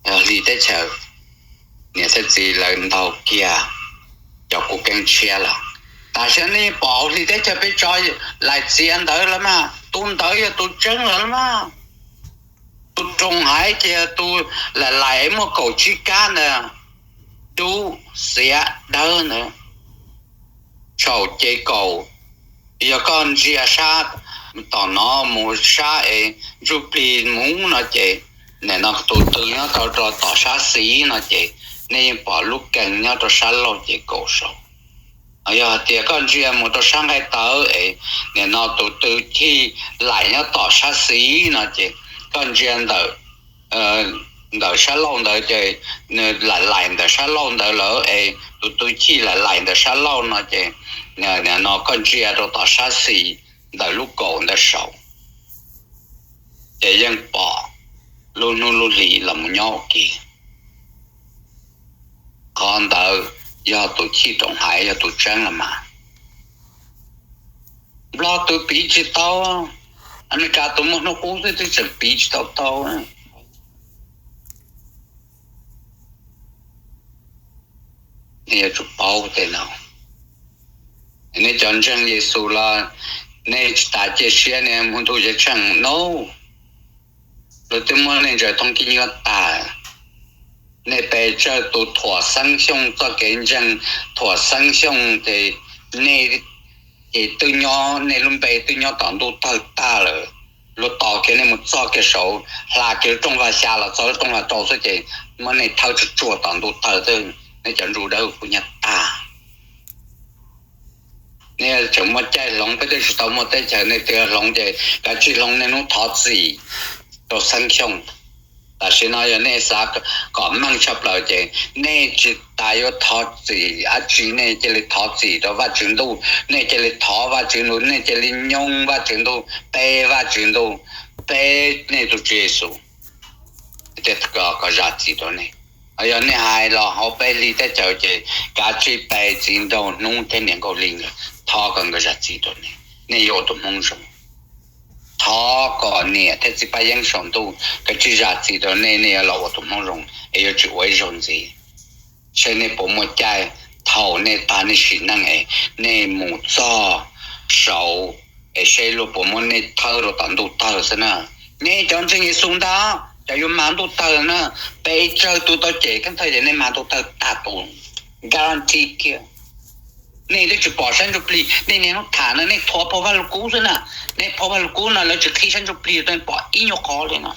hli teb chaws, niam thiab txiv lawv ntaug kiag cov kub keeb tshiab lawm. Tam sim no nej pom hauv hli teb chaws peb tso lais txiav ntawd lawm mas, tus ntawd yog tus tseeb lawm mas. Tus roos haiv ces yog tus lais lais muaj kaum tsib kab ntawd, dub xiav dawb ntawd, tsaum ces kaum Yog koj ntsia sab tom no mus sab es ntsuj plig mus no ces, nim no tus tw nyob rau tom sab xis no ces nej yeej pom lub kees nyob rau sab laug ces kaum saud. Yog hais tias koj ntsia mus rau sab nqaij tawv es nim no tus tw chij laim nyob tom sab xis no ces koj ntsia ntawm sab laug ntawd ces, laim laim ntawm sab laug ntawd lawm es tus tw chij laim laim ntawm sab laug no ces, nim no koj ntsia rau tom sab xis ntawm lub kaum ntawd saud ces yeej pom lub hnub lub hlis los mus nyob ua ke. Qhov ntawd yog tus chij rooj hais yog tus tseeb los mas. Nplog tus piv tsis tau, Amelikas tus muaj hnub qub xwb twb tseem piv tsis tau tau. Nej yuav tsum paub tej no. Nej cov ntseeg Yexus los nej tsis tas cia siab nej mus ntuj ceeb tsheej no. Luag twb muab nej ntsaws thoob kib nyuaj tag. Nej pes tsawg tus thuam Xeeb Xyooj txoj kev ntseeg, thuam Xeeb Xyooj ces nej ces twb nyob, nej lub npe twb nyob tom ntuj tawg tag lawm. Luag tos kiag nej mus txog kiag saud, hla kiag lub rooj vag xya los txog lub rooj vag rau xwb ces muab nej thawb tsuag tsuag tom ntuj tawg xwb, nej cov ntsuj dawb kuj nyab tag. Nej tseem muaj caij hloov, peb twb tsis tau muaj teb chaws nej twb hloov ces kav tsij hloov nej hnub thov txim rau Xeeb Xyooj. Tam sim no yog nej xav kom meej tshaj plaws ces nej tsis tas yuav thov txim dab tsi, nej cia li thov txim rau Vajtswv ntuj, nej cia li thov Vajtswv ntuj, nej cia li nyoog Vajtswv ntuj, pe Vajtswv ntuj, pe nej tus Tswv Yexus kom zam txim rau nej. Yog nej hais los hauv peb hli teb chaws ces kav tsij pe txiv nraug hnub thiab niam nkauj li, thov kom nkawd zam txim rau nej, nej yuav ua tus hmoob zoo. Thov kom niam thiab txiv Paj Yeeb saum ntuj kav tsij zam txim rau nej, nej yuav los ua tus hmoob zoo es yuav tsis ua ib zaug ntxiv. Seb nej puas muaj caij thaum nej tag nej sim neej es nej mus txog saud es seb luag puas muab nej thawb rau tom ntuj tawg xwb na. Nej cov ntseeg Yexus ntag cov yuav mag ntuj tawg na. Pes tsawg tus tau cem keeb thawj ces nej mag ntuj tawg tag tus, guarantee kiag. Nej twb tsis pom sab ntsuj plig, nej niaj hnub tham no nej thuam phau Vajluskub xwb na. Nej phau Vajluskub no lawv tsis qhib sab ntsuj plig rau nej pom ib nyuag qhov li no.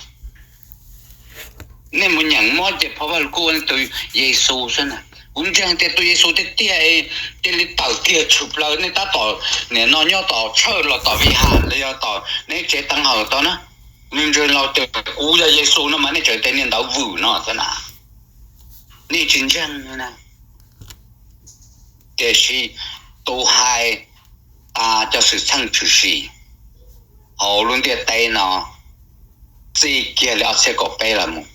Nej mus nyeem mob ces phau Vajluskub ua nej tus Yexus xwb na. Kuv ntseeg tias tus Yexus tiag tiag cia li tawm kiag tshwm plaws, nej tab tom nim no nyob tom tshawj los tom vij ham los yog tom nej tsev teev hawm tau na. Nws ntseeg los tias kuv yog Yexus no mas nej tseem tias niag ntawd vwm no xwb na. Nej tsis ntseeg na. Tiam sis tus hais tas cov xwm txheej tshwm sim hauv lub ntiaj teb no txij kiag li ob txhiab kaum peb los mus,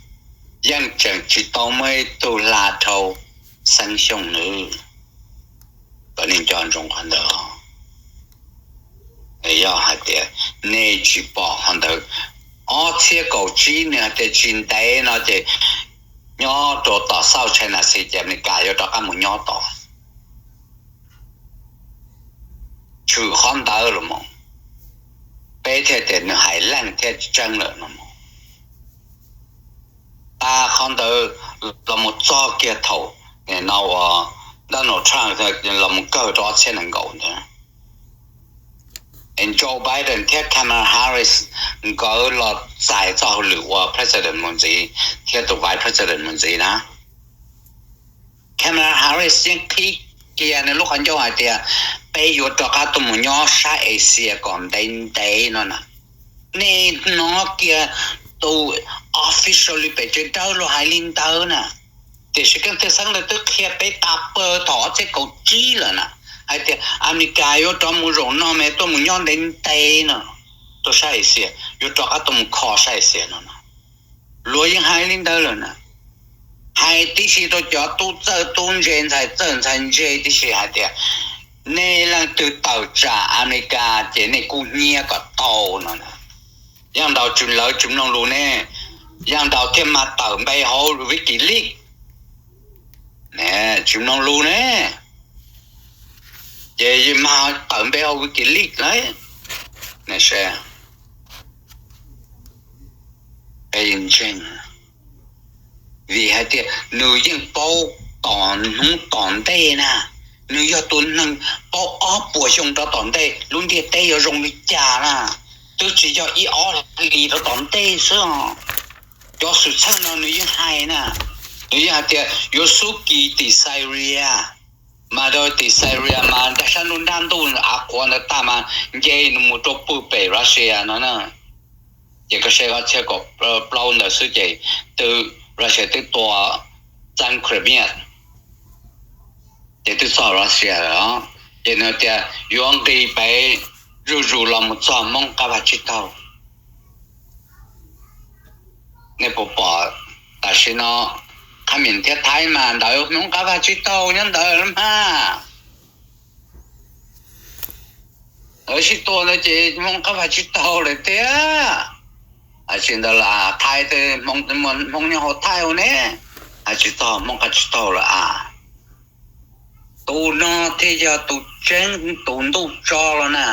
yeej tseem tsis tau muaj ib tug hla dhau Xeeb Xyooj nws. Kom nej nco ntsoov qhov ntawd. Yog hais tias nej tsis pom qhov ntawd, ob txhiab kaum tsib nws hais tias tsis ntev no ces nyob rau tom South China Sea ces Amelikas yuav rov qab mus nyob tom. Tshwm qhov ntawd los mus, peb thiaj tias nws hais leej thiab tseeb lawm no. Tas qhov ntawd los mus txog kiag thaum no uas Donald Trump los mus kawg rau ob txhiab nees nkaum ntawd, Joe Biden thiab Kamala Harris nkawd los txais txoj hauj lwm ua president mus ntxiv thiab tus vice president mus ntxiv na. Kamala Harris yeej qhib kiag nws lub qhov ncauj hais tias peb yuav rov qab tuaj mus nyob sab Asia kom ntev ntev no na. Nej hnov kiag tus official li pem tsev dawb los hais li ntawd na. Tiam sis keeb thawj Xeeb ntawd twb qhia peb tas pawg thaum ob txhiab kaum tsib lawm na, hais tias Amelikas yuav rov mus zaum no mas tuaj mus nyob ntev ntev no rau sab Asia, yuav rov qab tuaj mus kho sab Asia no na. Luag yeej hais li ntawd lawm na. Hais tib si rau cov tub txawj tub ntse ntxhais txawj ntxhais ntse tib si hais tias nej leej twg tawm tsam Amelikas ces nej kub hnyiab kom tau no. Yaaj ntaus tsis, lawv tsis mloog lus ne, yaaj ntaus thiaj mag tawm npe hauv WikiLeaks. Tsis mloog lus ne, ces mag tawm npe hauv WikiLeaks lawm. Ntseeg, vim hais tias nws yeej paub tom hnub tom ntej na, Nws yog tus neeg paub ob puas xyoo rov tom ntej lub ntiaj teb yuav zoo li cas na. Twb tsis yog ib ob hlis rov tom ntej xwb. Cov xwm txheej no nws yeej hais na, nws yeej hais tias yuav xub kis tim Syria, mas rau tim Syria mas nram sab nruab nrab ntuj av qhuav ntawd tag mas nce nws mus rau pem Russia no na. Ces koj saib ob txhiab kaum plaub ntawd xwb ces twb Russia twb tua txeeb Crimea, ces twb txog Russia lawm. Ces nws tias yuav nqis pem zuj zus los mus txog Hmoob qab vaj tsib taug. Nej puas pom tam sim no Khab Mim thiab Thaib mas ntawd Hmoob qab vaj tsib taug nyob ntawd mas. Lawv sib tua ntawd ces Hmoob qab vaj tsib taug lawm tiag. Hais tsis ntawd los Thaib, Hmoob nyob hauv Thaib ua ne, hais tsis txog Hmoob qab tsib taug lawm a. Tus no thiaj yog tus tseeb tus ntuj tso los na.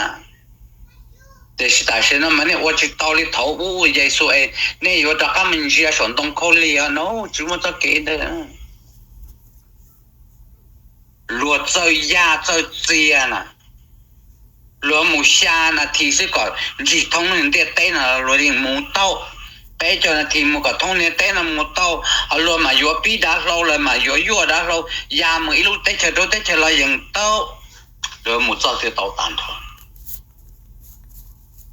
Tiam sis tam sim no mas nej ua tsis tau li thaum ub Yexus es nej yuav rov qab mus ntsia saum ntoo khaub lig no tsis muaj txoj kev ntawd. Luag txawj yaj txawj txias na, luag mus xya nas this xwb kom ntsig thoob ntiaj teb no luag yeej mus tau. Peb caug nas this mus kom thoob ntiaj teb no mus tau, ho luag mas yuav pib dav hlau lawm mas yuav yuaj dav hlau ya mus ib lub teb chaws rau teb chaws los yeej tau. Luag mus txoj twg tau tag nrho.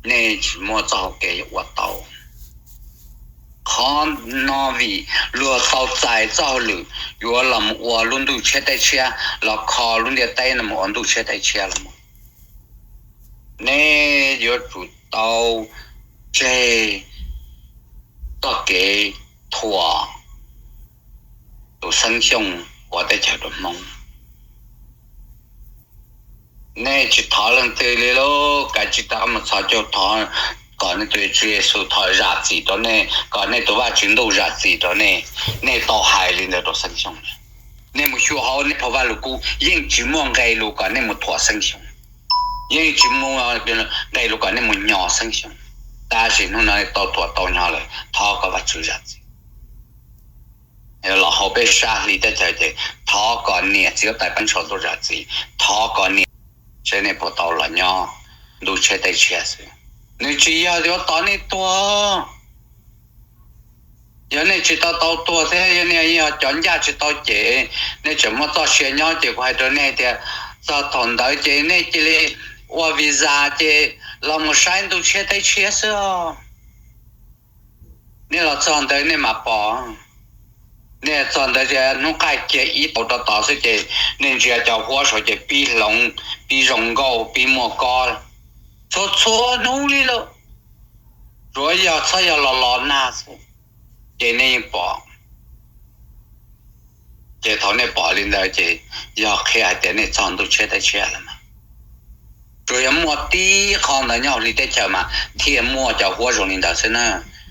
Nej tsis muaj txoj hau kev yuav ua tau. Qhov no vim luag tau txais txoj hauj lwm yuav los mus ua lub ntuj tshiab teb tshiab, los kho lub ntiaj teb no mus ua ntuj tshiab teb tshiab los. Nej yuav tsum tau tseg txoj kev thuam tus Xeeb Xyooj ua teb chaws rau Hmoob. Nej tsis thov leej twg li lauj, kav tsij rov qab mus txhos caug thov kom nej tus Tswv Yexus thov zam txim rau nej, kom nej tus Vajtswv ntuj zam txim rau nej. Nej tau hais li ntawd rau Xeeb Xyooj. Nej mus xyuas hauv nej phau Vajluskub yeej tsis muaj nqe lus kom nej mus thuam Xeeb Xyooj, yeej tsis muaj nqe lus kom nej mus nyo Xeeb Xyooj. Tab sis hnub no tau thuam tau nyo lawm, thov kom Vajtswv zam txim. Los hauv peb sab hli teb chaws ces thov kom niam txiv huab tais peb saum ntuj zam txim, thov kom niam, seb nej puas tau los nyob ntuj tshiab teb tshiab xwb. Nws tsis yog yuav tos nej tuag. Yog nej tsis tau tau tuag thiab, yog nej yog cov ncaj tsis tau ces nej tseem muaj txoj sia nyob ces kuv hais rau nej tias txog thaum ntawd ces nej cia li ua visa ces los mus saib ntuj tshiab teb tshiab xwb os. Nej los txog ntawd nej mam pom. Nej txog ntawd ces hnub qaij kiag ib tauv rau tod xwb ces nej ntsia cov huab saud ces pib hloov, pib zoo nkauj, pib muaj kob txhua txhua hnub li lawm. Tsuav yog txhob yog los los nag xwb ces nej yeej pom. Ces thaum nej pom li ntawd ces yog qhia hais tias nej txog ntuj tshiab teb tshiab lawm mas. Tsuas yog muaj tib qho ntawd nyob hauv hli teb chaws mas thiaj muaj cov huab zoo li ntawd xwb na.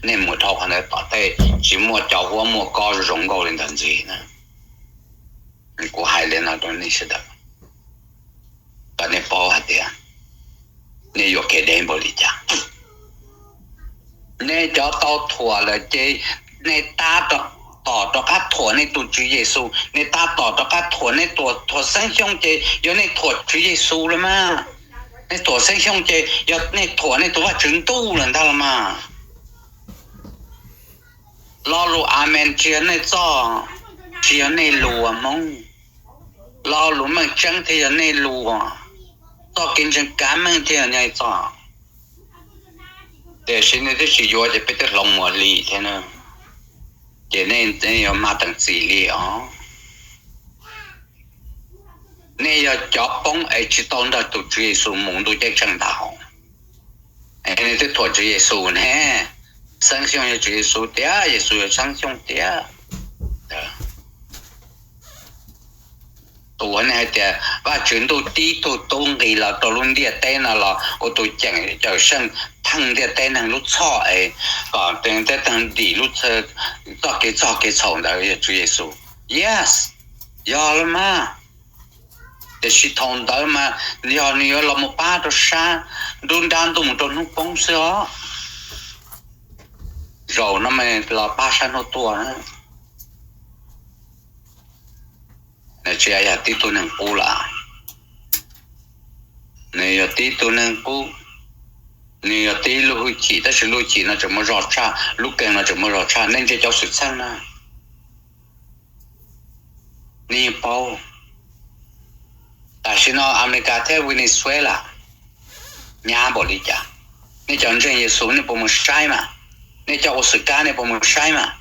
Nej mus dhau qhov ntawd tom tej tsis muaj cov huab muaj kob zoo nkauj li ntawd ntxiv na. Kuv hais li no rau nej sawv daws, kom nej paub hais tias nej yuam kev deb npaum li cas. Nej cov tau thuam lawm ces nej tab tom rov qab thuam nej tus Tswv Yexus, nej tab tom rov qab thuam nej tus thuam Xeeb Xyooj ces yog nej thuam Tswv Yexus los mas. Nej thuam Xeeb Xyooj ces yog nej thuam nej tus Vajtswv ntuj lawm ntag los mas. Lo lus amees tsis yog nej txoj, tsis yog nej lus Hmoob. Lo lus meej tseeb thiaj yog nej lus, txoj kev ntseeg kav meej thiaj yog nej txoj. Tiam sis nej twb tsis yuav ces peb twb hloov mus li thiab na. Ces nej yuav mag teem txim li os. Nej yog cov poob es tsis tau nrog tus Tswv Yexus mus ntuj ceeb tsheej ntag hos. Nej twb thuam Tswv Yexus ne. Xeeb Xyooj yog Tswv Yexus tiag, Yexus yog Xeeb Xyooj tiag. Tus uas nej hais tias Vajtswv ntuj tib tug tub nqis los rau lub ntiaj teb no los ua tus ceem cawm seej theej ntiaj teb neeg lub txhoj es kom ntiaj teb neeg dim lub txoj kev txog kev txhaum ntawd yog Tswv Yexus. Yes, yog los mas. Tiam sis thaum ntawd mas yog nws yuav los mus pab rau sab nruab nrab ntuj mus rau hnub poob xwb os. Zaum no mas los pab sab hnub tuaj. Nws tsis yog tib tug neeg qub lawm. Nws yog tib tug neeg qub, nws yog tib lub hwj chim, tab sis lub hwj chim no tseem muaj zog tshaj, lub keeg no tseem muaj zog tshaj. Nej ntsia cov xwm txheej na, nej yeej paub. Tam sim no Amelikas thiab Venezuela nyab npaum li cas? Nej cov ntseeg Yexus nej puas mus saib mas? Nej cov ua xwm kab nej puas mus saib mas?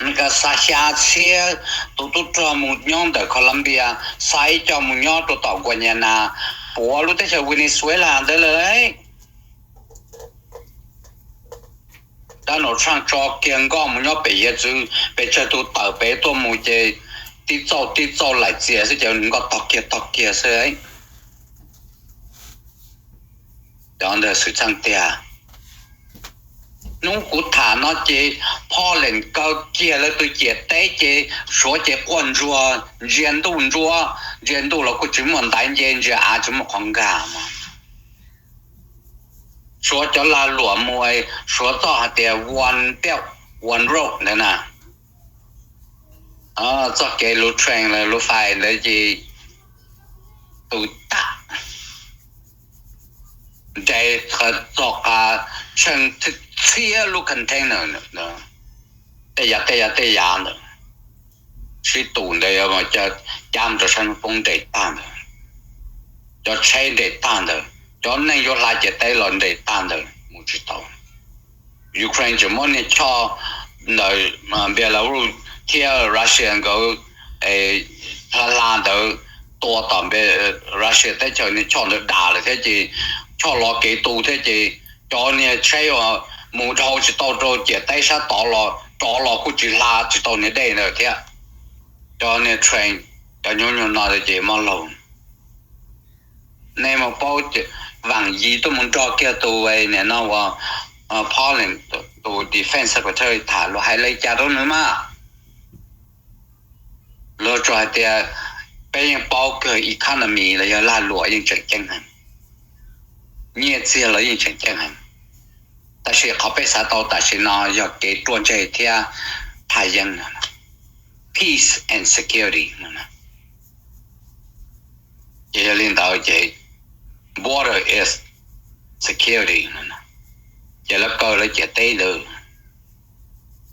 Amelikas xa xya txhiab tus tub rog mus nyob ntawm Colombia, xa ib co mus nyob rau tom Guayana, puav lub teb chaws Venezuela ntawd lawm. Donald Trump tso kiag nkoj mus nyob pem hiav txwv, pes tsawg tus tawm pem tuaj mus ces tib txauj tib txauj laim txias xwb ces nkoj tog kiag tog kiag xwb. Cov ntawd xwm txheej tiag. Hnub kuv tham no ces Poland kaw kiag lawv tus ciam teb ces Suav ces quaj ntsuag, ntsia ntuj ntsuab, ntsia ntuj los kuj tsis muaj ntaiv nce, ntsia av tsis muaj qhov nkag. Suav cov lag luam mus, Suav txoj hais tias one belt, one road ntawd na. Txoj kev lub train lub fais ntawd ces tus tag nres txog qab tsheej txhiab lub container, tej yav tej yav tej yav ntawd, sib tus ntawd cab mus rau sab hnub poob nres tag ntawd. Cov tsheb nres tag ntawd, cov neeg yuav hla ciam teb los nres tag ntawd mus tsis tau. Ukraine tseem muab niag choj ntawm Belarus thiab Russia nkawd hla hla ntawd tua tom Russia teb chaws, niag choj ntawd dag lawm thiab ces choj los kev tu thiab ces cov niag tsheb uas mus dhau tsis tau rau ciam teb sab tod los rov los kuj tsis hla tsis tau niag dej ntawd thiab. Cov niag train, cov nyuag nyuag no ces mob laug. Nej mus paub, Vaam Yi tuaj mus nrog kiag tus nim no uas Poland tus defense secretary tham luag hais li cas rau nws mas. Luag tsuas hais tias peb yeej paub kawg economy los yog lag luam yeej tseem ceeb heev, nyiaj txiag los yeej tseem ceeb heev, tab sis qhov peb xav tau tam sim no yog kev ruaj ntseg thiab thaj yeeb, peace and security. Ces yog li ntawd ces border is security, ces lawv kaw lawv ciam teb ntawd.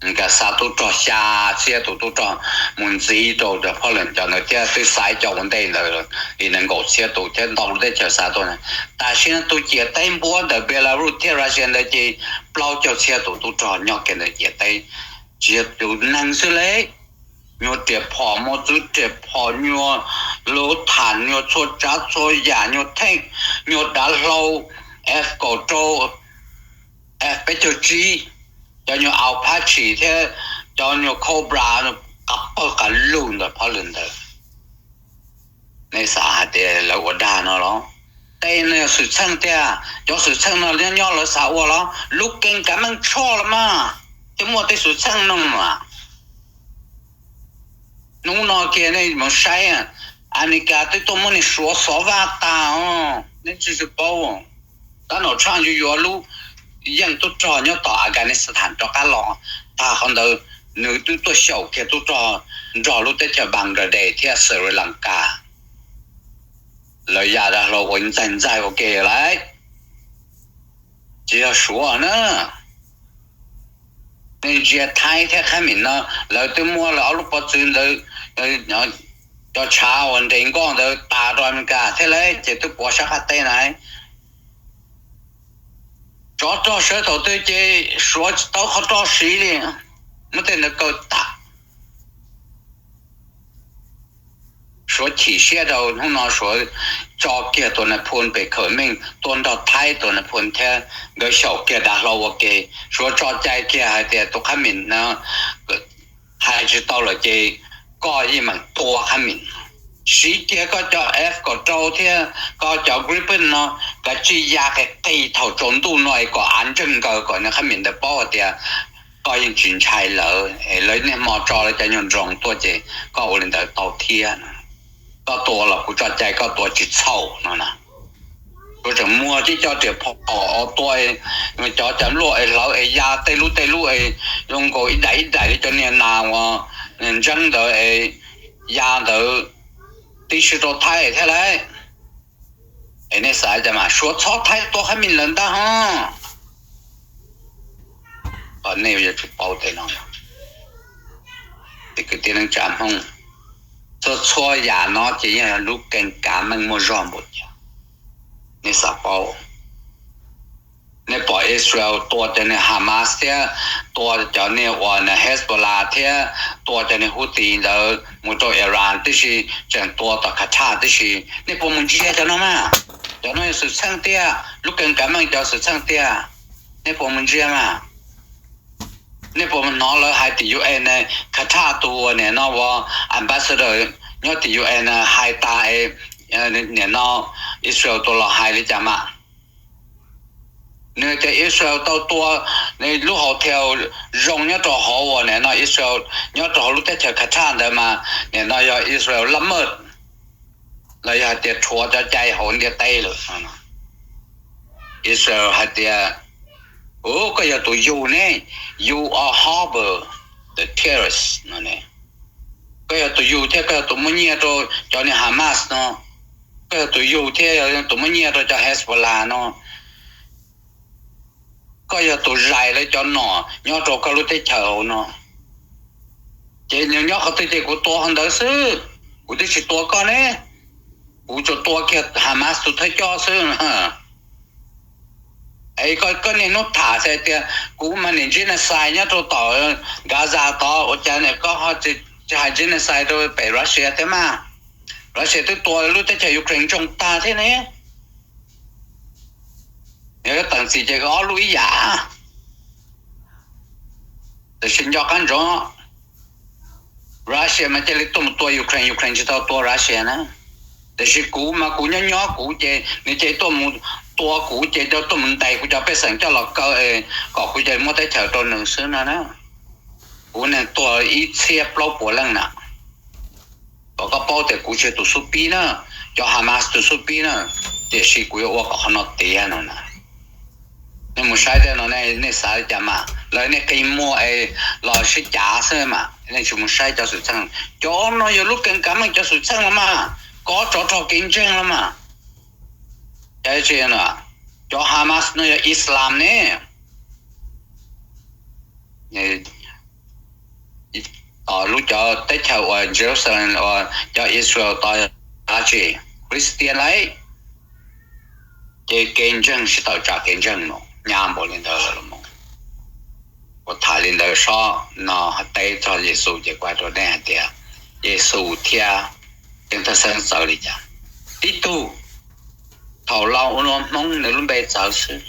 Nkawd xa tub rog xya txhiab tus tub rog mus ntxiv rau Poland cov ntawd thiab twb xa ib co ua ntej ntawd li nees nkaum txhiab tus thiab ntau lub teb chaws xa tuaj. Tam sim no tus ciam teb npuab ntawm Belarus thiab Russia ntawd ces plaub caug txhiab tus tub rog nyob kiag ntawm ciam teb, tsis yog tus neeg xwb li. Nyuag riam phom, mos txwv riam phom, nyuag lub tham, nyuag txhua tsav txhua yam, nyuag theej, nyuag dav hlau F kaum rau, F peb caug tsib, cov nyuag Apache thiab cov nyuag Cobra, qab pawg qab lug ntawm phab lwm ntawd. Nej xav hais tias lawv ua dag no los? Tej no yog xwm txheej tiag, cov xwm txheej no nyob nyob lawv xav ua los? Lub keeb kav meej tshoj los mas thiaj muaj tej xwm txheej no mas. Hnub no kiag nej mus saib, Amelikas twb tuaj muab niag Suav xov vaj tag os, nej tsis paub. Donald Trump yuav yuav lub yeej tub rog nyob tom Afghanistan rov qab los tag qhov ntawd, nws twb tuaj xyaum kiag tub rog nrog lub teb chaws Bangladesh thiab Sri Lanka. Lawv ya dav hlau ua ntxaig ntxaig ua ke lawm, tsis yog Suav na. Nej ntsia Thaib thiab Khab Mim no, lawv twb muab lawv ob lub pov txwv ntawd, cov tshav uas nres nkoj ntawd tas rau Amelikas thiab lawm ces twb pov sab qab teb na. Tsov rog sawv thaum twg ces Suav tsis tau qhov rog siv li, muab tej ntawd kaw tas. Suav chim siab rau hnub no Suav tso kiag tus nais phoo pem khawm meej tuaj nrog Thaib tus nais phoo thiab nkawd xyaum kiag dav hlau ua ke. Suav tso cai kiag hais tias tus Khab Mim no hais tsis tau lawm ces koj yeej meem tua Khab Mim. Siv kiag koj cov F kaum rau thiab koj cov Gripen no kav tsij ya qis qis thaum tsaus ntuj no es kom av ntseeg nkaws kom niag Khab Mim ntawd paub hais tias koj yeej tsis ntshai lawv es lawv niaj hmo tso lawv cov nyuag drone tuaj ces koj ua li ntawd tau thiab. Koj tua los kuv tso cai koj tua tsis txhaum no na. Kuv tseem muag tib co riam phom tua, cov cov npluaj es hlawv es ya tej lub tej lub es zoo nkaus ib daim ib daim li cov niag nas uas ntseeb ntawd es ya ntawd tib si rau Thaib thiab lauj. Es nej xav cas mas Suav txhob Thaib tua Khab Mej lawm ntag ho. Qhov nej yuav tsum paub tej no, ces kwv tij neej tsa Hmoob, txhua txhua yam no ces yeej yog lub keeb kav meej muaj zog npaum cas. Nej xav paub, nej pom Israel tua cov niag Hamas thiab tua cov niag uas Hezbollah thiab tua cov niag Houthi ntawd mus rau Iran tib si, tseem tua tom Qatar tib si, nej puas mus ntsia cov no mas? Cov no yog xwm txheej tiag, lub keeb kav meej cov xwm txheej tiag. Nej puas mus ntsia mas? Nej puas hnov lawv hais tim U N, Qatar tus uas nim no ua ambassador nyob tim U N hais tas, nim no Israel tus los hais li cas mas? Nws tias Israel tau tua lub hotel zoo nyob rau hauv uas nim no Israel nyob rau hauv lub teb chaws Qatar ntawd mas nim no yog Israel laj maj los yog hais tias rhuav cov cai hauv ntiaj teb lawm. Israel hais tias, u, koj yog tus yug ne, you are harbor the terrorist no ne. Koj yog tus yug thiab koj yog tus muab nyiaj rau cov niag Hamas no, koj yog tus yug thiab yog tus muab nyiaj rau cov Hezbollah no, koj yog tus zais lawv cov nom nyob rau koj lub teb chaws hauv no. Ces nws nyob qhov twg ces kuv tua qhov ntawd xwb, kuv twb tsis tua koj ne, kuv tsuas tua kiag Hamas tus thawj coj xwb. Es koj niaj hnub tham hais tias kuv mas niam genocide nyob rau tom Gaza tod, ua cas koj tsis hais genocide rau pem Russia thiab mas? Russia twb tua lub teb chaws Ukraine ntsoog tag thiab ne. Yog teem txim ces ob lub ib yam. Tiam sis nco qab ntsoov, Russia mas cia li tuaj mus tua Ukraine, Ukraine tsis tau tua Russia na. Tiam sis kuv mas kuv nyob nyob kuv ces nws cia li tuaj mus tua kuv ces tuaj mus ntes kuv cov pej xeem coj los kaw kom kuv cia li muab teb chaws rau nws xwb no na. Kuv neeg tuag ib txhiab plaub puas leej na. Kom koj paub tias kuv tsis yog tus xub pib na, cov Hamas tus xub pib na, tiam sis kuv yuav ua kom qhov no tiav no na. Nej mus saib tej no, nej xav li cas mas? Lawv nej qi muag es los sib cav xwb mas, nej tsis mus saib cov xwm txheej. Cov no yog lub keeb kav meej cov xwm txheej los mas, kov tsov rog kev ntseeg los mas. Cov Hamas no yog Islam ne. Lub cov teb chaws uas Jerusalem uas cov Israel tod dab tsi? Christian lauj. Ces kev ntseeg sib tawm tsam kev ntseeg no nyab npaum li ntawd lawm los mas. Kuv tham li ntawd sob no teb txog Yexus ces kuv hais rau nej hais tias Yexus thiab Ceeb Thawj Xeeb txawv li cas. Tib tug, thaum laus ua Hmoob nws lub npe txawv xwb.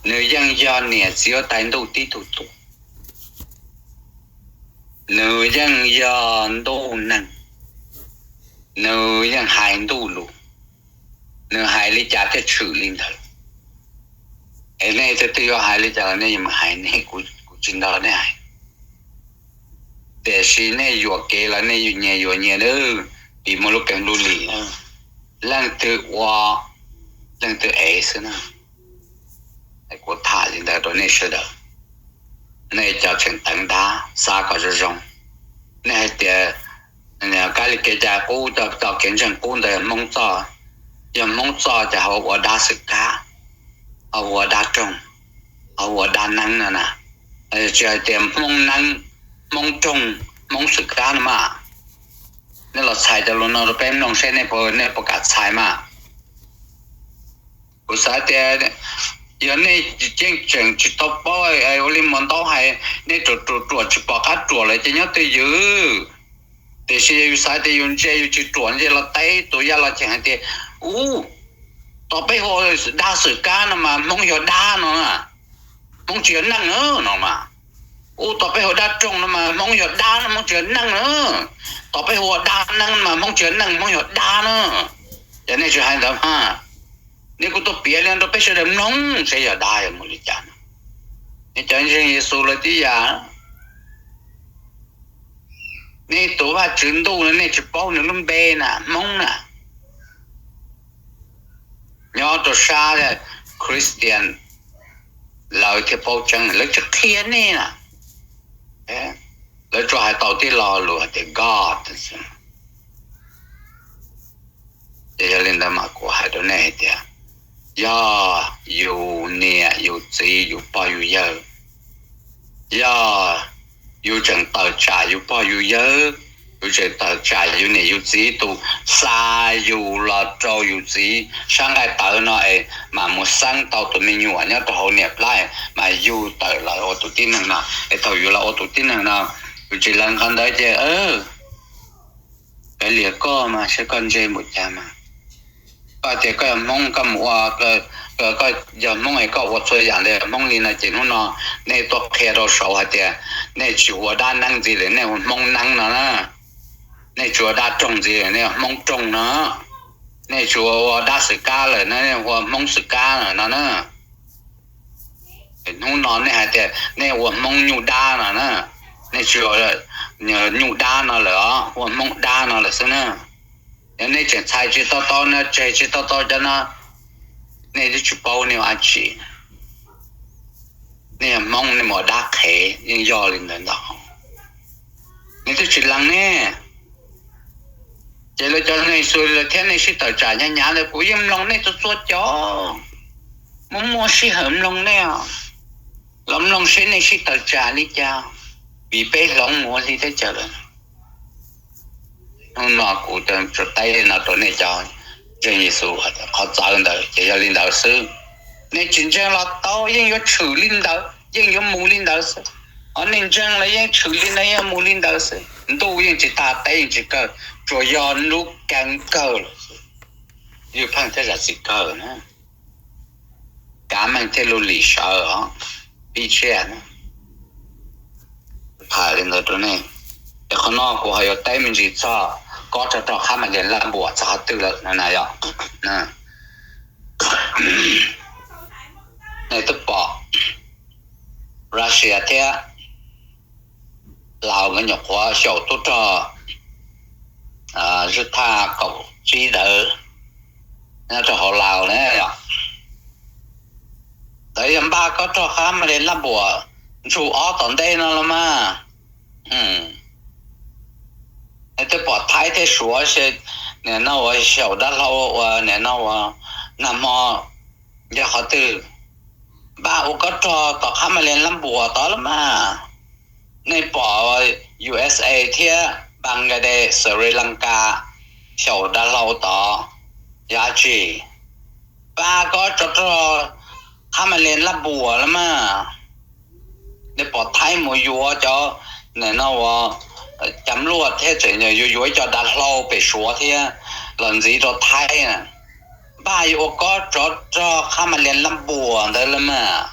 Nws yeej yog niam txiv huab tais ntuj tib tug tuaj. Nws yeej yog ntuj neeg. Nws yeej hais ntuj lus. Nws hais li cas thiaj tshwm li ntawd. Es nej tus twg yuav hais li cas los nej yuav mus hais, nej, kuv tsis nrog nej hais. Tiam sis nej yuam kev los nej yuav nyias yuav nyias, vim muaj lub keeb lub lim, leej twg ua leej twg ev xwb na. Kuv tham li ntawd rau nej sawv daws. Nej cov tseem teev dab xav kom zoo zoo. Nej hais tias kab li kev cai qub, txoj kev ntseeg qub ntawd yog Hmoob txoj, yog Hmoob txoj ces ho ua dab xwm kab, ho ua dab roog, ho ua dab neeb no na. Tsis hais tias Hmoob neeb, Hmoob roog, Hmoob xwm kab no mas. Nej los txhais cov lus no rau peb mloog seb nej puas kam txhais mas. Kuv xav tias yog nej yeej tseem tsis tau paub ua li Muas Ntaub hais, nej ruam ruam ruam tsis pom qab ruam lawm ces nyob twj ywm. Tiam sis yog yus xav tias yus ntse yus tsis ruam ces los teb tus yaj los cheem hais tias, u, tos peb hu ua dab xwm kab no mas Hmoob yog dab no, Hmoob tsis yog neeg no mas. U, tos peb hu ua dab roog no mas Hmoob yog dab no, Hmoob tsis yog neeg na. Tos peb hu ua dab neeb no mas Hmoob tsis yog neeg, Hmoob yog dab na. Ces nej tsis hais ntawd mas, nej kuj tuaj piav li rau peb sawv daws mloog seb yog dab yog mus li cas no. Nej cov ntseeg Yexus lawv tib yam. Nej tus Vajtswv ntuj no nej tsis paub nws lub npe na, Hmoob na. Nyob rau sab Christian lawv thiaj paub tseeb, lawv tsis qhia nej na. Lawv tsuas hais tau tib lo lus hais tias God. Ces yog li ntawd mas kuv hais rau nej hais tias, yog yus niam yus txiv yus pog yus yawg, yog yus tseem tawm tsam yus pog yus yawg, yus tseem tawm tsam yus niam yus txiv tus xa yus los rau yus txiv sab nqaij tawv no es mam mus xeeb tau tus me nyuam nyob rau hauv niam plab mas yug tawm los ua tus tib neeg no. Es thaum yus los ua tus tib neeg no, yus tsis lees qhov ntawd ces kav liam koj mas saib koj ntse npaum cas mas. Koj tias koj yog Hmoob, koj mus ua, koj yog Hmoob es koj ua txhua yam li Hmoob li no ces hnub no nej tuaj qhia rau saud hais tias nej tsis ua dab neeb ntxiv lawm, nej ua Hmoob neeb no na. Nej tsis ua dab roog ntxiv lawm, nej ua Hmoob roog no. Nej tsis ua dab xwm kab lawm, nej ua Hmoob xwm kab no na. Hnub no nej hais tias nej ua Hmoob nyuj dab no na. Nej tsis ua nyuj dab no lawm os, ua Hmoob dab no lawm xwb na. Yog nej tseem txhais tsis tau tau no, tseg tsis tau tau cov no, nej twb tsis paub nej ua dab tsi. Nej yog Hmoob nej mus ua dab qhev yeej yog li ntawd ntag. Nej twb tsis lees ne. Ces lawv cov neeg xus lawm thiab nej sib tawm tsam hnyav hnyav ntawd kuv yeej mloog nej txhua txhua cov. Muaj muaj sij hawm mloog nej os, los mloog seb nej sib tawm tsam li cas, vim peb hloov mus ua hli teb chaws lawm. Hnub no kuv teb no rau nej cov ntseeg Yexus qhov txawv ntawd ces yog li ntawd xwb. Nej tsis ntseeg los tau, yeej yuav tshwm li ntawd, yeej yuav mus li ntawd xwb. Ho nej ntseeg los yeej tshwm li ntawd, yeej mus li ntawd xwb. Ntuj yeej tsis tag, teb yeej tsis kawg, tsuas yog lub keeb kawg lawm xwb. Ywj pheej thiab zam txim kawg na, kav meej thiab lub lim sawv os, ib txhia na. Tham li ntawd rau nej, es qhov no kuv ho yuav teb me ntsis txog kob rog rog qhab mab lias laj npuas txog qhov twg lawm no na yom. Nej twb pom Russia thiab Laus nkawd nyuam qhuav xyaum tub rog zwj thaj kaum tsib ntawd nyob rau hauv Laus na yom. Ntawd yog npaj kob rog qhab mab lias laj npuas ntsug ob tom ntej no los mas. Nej twb pom Thaib thiab Suav nim no uas xyaum dav hlau uas nim no uas nag hmo yog qhov twg npaj ua kob rog tom qhab mab lias laj npuas tod los mas. Nej pom U S A thiab Bangladesh, Sri Lanka xyaum dav hlau tod yog dab tsi? Npaj kob tsov rog qhab mab lias laj npuas los mas. Nej pom Thaib mus yuav cov nim no uas cam luaj thiab tseem yuav yuav ib co dav hlau pem Suav thiab los ntxiv rau Thaib na. Npaj yuav ua kob tsov rog qhab mab lias laj npuas ntawd los mas.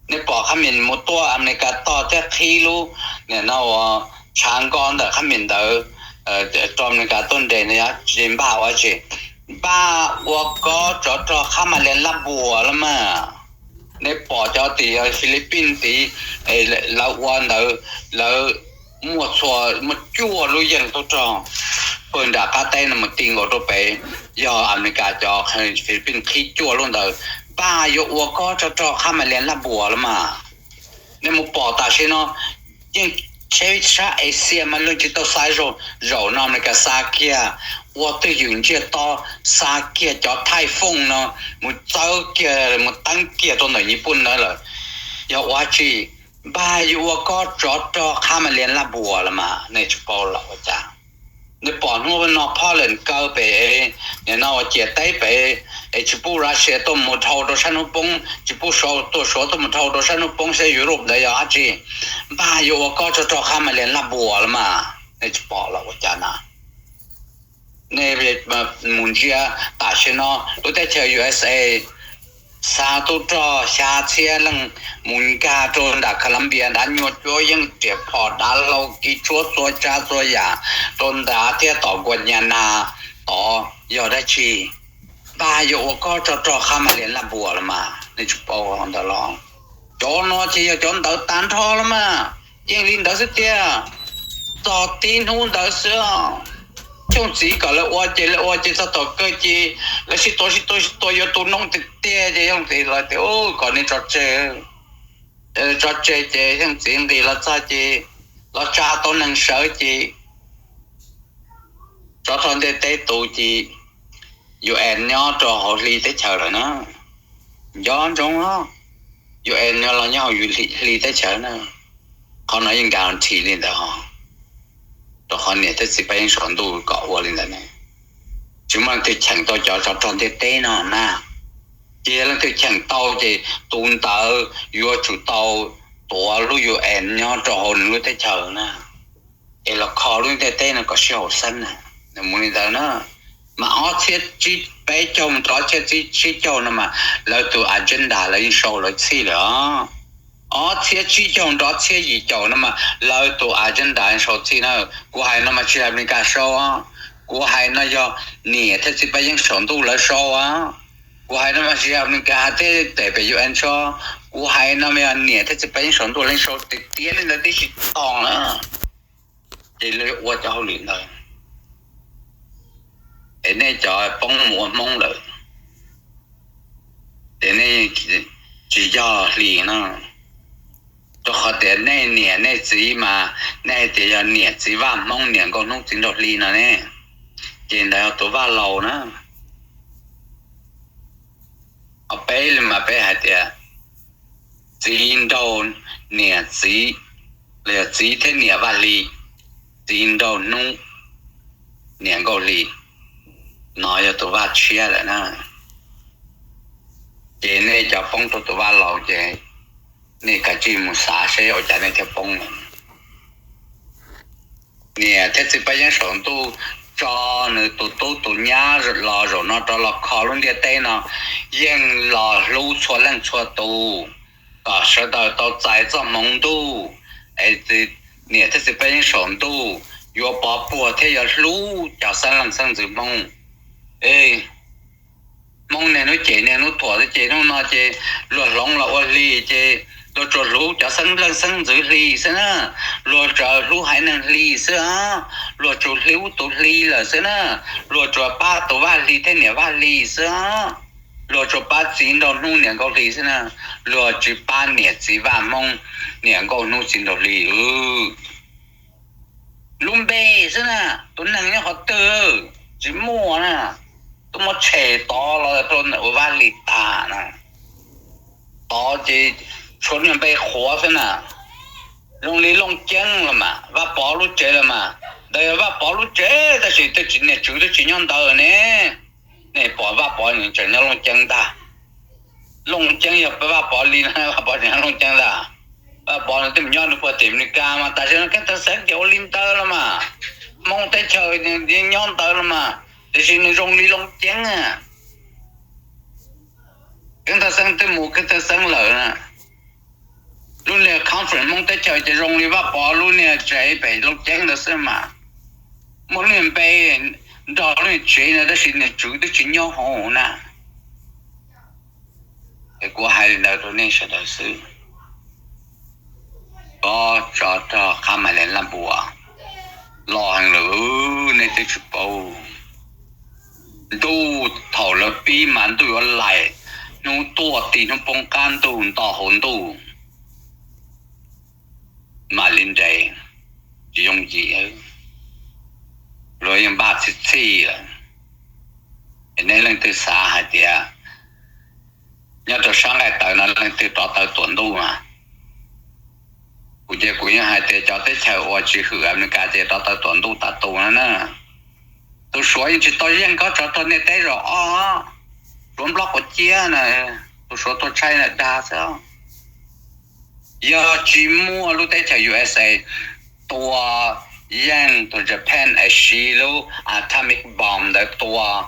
Nej pom qhab mis mus tuaj Amelikas tog thiab qhib lub nim no uas tshav nkoj ntawm qhab mis ntawd rau Amelikas tuaj nres no yog tsis npaj ua tsi? Npaj ua kob tsov rog qhab mab lias laj npuas los mas. Nej pom cov tim Philippines tid, lawv ua ntawd, lawv muaj txhua, muaj cuaj lub yeej tub rog pawg nram qab teb no mus ti nkaus rau pem, yog Amelikas cov, Philippines qhib cuaj lub ntawd. Npaj yuav ua kob tsov rog qhab mab lias laj npuas los mas. Nej mus pom tam sim no yeej tsheb sab Asia mas luag tsis tau xa zaum, zaum no Amelikas xa kiag ua twj ywm ntsiag to, xa kiag cov Thaij Fooj no mus txawb kiag mus teeb kiag rau ntawm Nyij Pooj ntawd lawm. Yog ua tsi? Npaj yuav ua kob tsov rog qhab mab lias laj npuas los mas nej tsis paub los ua cas. Nej pom hnub no Poland kaw pem, nim no ua ciam teb pem, es tsis pub Russia tuaj mus dhau rau sab hnub poob, tsis pub Suav tuaj, Suav tuaj mus dhau rau sab hnub poob sab Europe ntawd yog dab tsi? Npaj yuav ua kob tsov rog qhab mab lias laj npuas los mas nej tsis pom los ua cas na. Nej mus ntsia tam sim no lub teb chaws U S A xa tub rog xya txhiab leej mus nkag rau nram Colombia nrad, nyuag cuab yeej riam phom dav hlau kiv tshuab txhua tsav txhua yam rau nrad thiab tom Guayana tod yog dab tsi? Npaj yuav ua kob tsov rog qhab mab lias laj npuas los mas nej tsis paub ntawd los? Cov no ces yog cov ntawd tag nrho los mas. Yeej li ntawd xwb tiag, txog tib hnub ntawd xwb. Xyooj txiv kom lawv ua ces lawv ua ces txog tom kawg ces lawv sib tua sib tua sib tua yuav tu noob tiag tiag ces xyooj txiv lawv tias kom nej tso tseg. Tso tseg ces xyooj txiv nqis los txog ces los tsa tau neeg sawv ces Tsov rog ntiaj teb tu ces U N nyob rau hauv hli teb chaws lawm na. Nco ntsoov, U N nyob los nyob hauv hli teb chaws na. Qhov no yeej guarantee li ntawd, rau qhov niam thiab txiv peb yeej saum ntuj kom ua li ntawd ne. Tsis muaj leej twg cheem tau cov tsov rog ntiaj teb no na. Ces yog leej twg cheem tau ces tus ntawd yuav tsum tau tuav lub U N nyob rau hauv nws lub teb chaws na, es los kho lub ntiaj teb no kom sib haum xeeb na. Nws mus li ntawd na, mas ob txhiab peb caug rau ob txhiab tsib caug no mas lawv tus agenda lawv yeej sau lawv txhij lawm os. Ob txhiab tsib caug rau ob txhiab yim caum no mas lawv tus agenda sau txhij na. Kuv hais no mas tsis yog Amelikas sau, kuv hais no yog niam thiab txiv peb yeej saum ntuj lawv sau. Kuv hais no mas tsis yog Amelikas hais tej pem U N sau, kuv hais no mas yog niam thiab txiv peb yeej saum ntuj lawv sau tiag tiag li ntawd tib si tog na. Ces lawv ua cov hauj lwm ntawd, es nej cov poob mus ua Hmoob lawm, ces nej tsis yog hli no, rau qhov tias nej niam nej txiv mas nej hais tias yog niam txiv vaj Hmoob niam nkauj hnub txiv nraug hli no ne, ces ntawd yog tus vaj laus na. Ho peb li mas peb hais tias txiv nraug niam txiv, los yog txiv thiab niam vaj hli, txiv nraug hnub niam nkauj hli, no yog tus vaj tshiab lawm na. Ces nej cov poob rau tus vaj laus ces nej kav tsij mus xav seb ua cas nej thiaj poob lawm. Niam thiab txiv peb yeej saum ntuj tso nws tus tub tus nyab los zaum no rov los kho lub ntiaj teb no, yeej los hlub txhua leej txhua tus, kom sawv daws tau txais txoj hmoov ntuj, es niam thiab txiv peb yeej saum ntuj yuav pov puag thiab yuav hlub cov xeeb leej xeeb ntxwv Hmoob. Hmoob niaj hnub cem niaj hnub thuam xwb ces hnub no ces luag hloov los ua hli ces luag tsuas hlub cov xeeb leej xeeb ntxwv hli xwb na, luag tsuas hlub haiv neeg hli xwb, luag tsuas hlub tus hli lawm xwb na, luag tsuas pab tus vaj hli thiab niam vaj hli xwb, luag tsuas pab txiv nraug hnub niam nkauj hli xwb na, luag tsis pab niam txiv vaj Hmoob niam nkauj hnub txiv nraug hli. Lub npe xwb na, tus neeg nyob qhov twg tsis muaj na, tuaj muab tshem tod los rau ua vaj hli tag na, tod ces tshuav niag npe qhuav xwb na, zoo li Looj Ceeb los mas Vaj Pov lub tsev los mas, ntawd yog Vaj Pov lub tsev tab sis twb tsis, niag tswv twb tsis nyob ntawd ne. Nej pom Vaj Pov tseem nyob Looj Ceeb ntag, Looj Ceeb yog Vaj Pov li no, Vaj Pov tseem nyob Looj Ceeb ntag, Vaj Pov no twb mus nyob nws puag tim Amelikas mas tam sim no Keeb Thaj Xeeb ces ua li ntawd los mas, Hmoob teb chaws nyob ntawd los mas, tiam sis nws zoo li Looj Ceeb. Keeb Thaj Xeeb twb mus Keeb Thaj Xeeb lawm na, lub niag conference Hmoob teb chaws ces zoo li Vaj Pov lub niag tsev pem Looj Ceeb ntawd xwb mas, muaj lub niag npe nrog lub niag tsev ntawd tab sis niag tswv twb tsis nyob hauv na. Es kuv hais li ntawd rau nej sawv daws xwb. Koj tso rog qab mas li laj npua los heev lawm, nej twb tsis paub. Ntuj thaum lawv pib mas ntuj yuav laim, hnub tuaj ti hnub poob qab ntuj nto hauv ntuj mam li nres, tsis yooj yim. Luag yeej npaj txhij txhij lawm. Es nej leej twg xav hais tias nyob rau sab nqaij tawv no leej twg rov taw tuam ntuj na, kuv ces kuv yeej hais tias cov teb chaws uas tsis hwm Amelikas ces rov taw tuam ntuj tas tus no na. Tus Suav yeej tsis tau yeej koj tsov rog ntiaj teb zaum ob, Suav nplob quav ciab na, tus Suav tuag tshaib na dag xwb. Yog tsis muaj lub teb chaws U S A tua yeej tus Japan es siv lub atomic bomb ntawd tua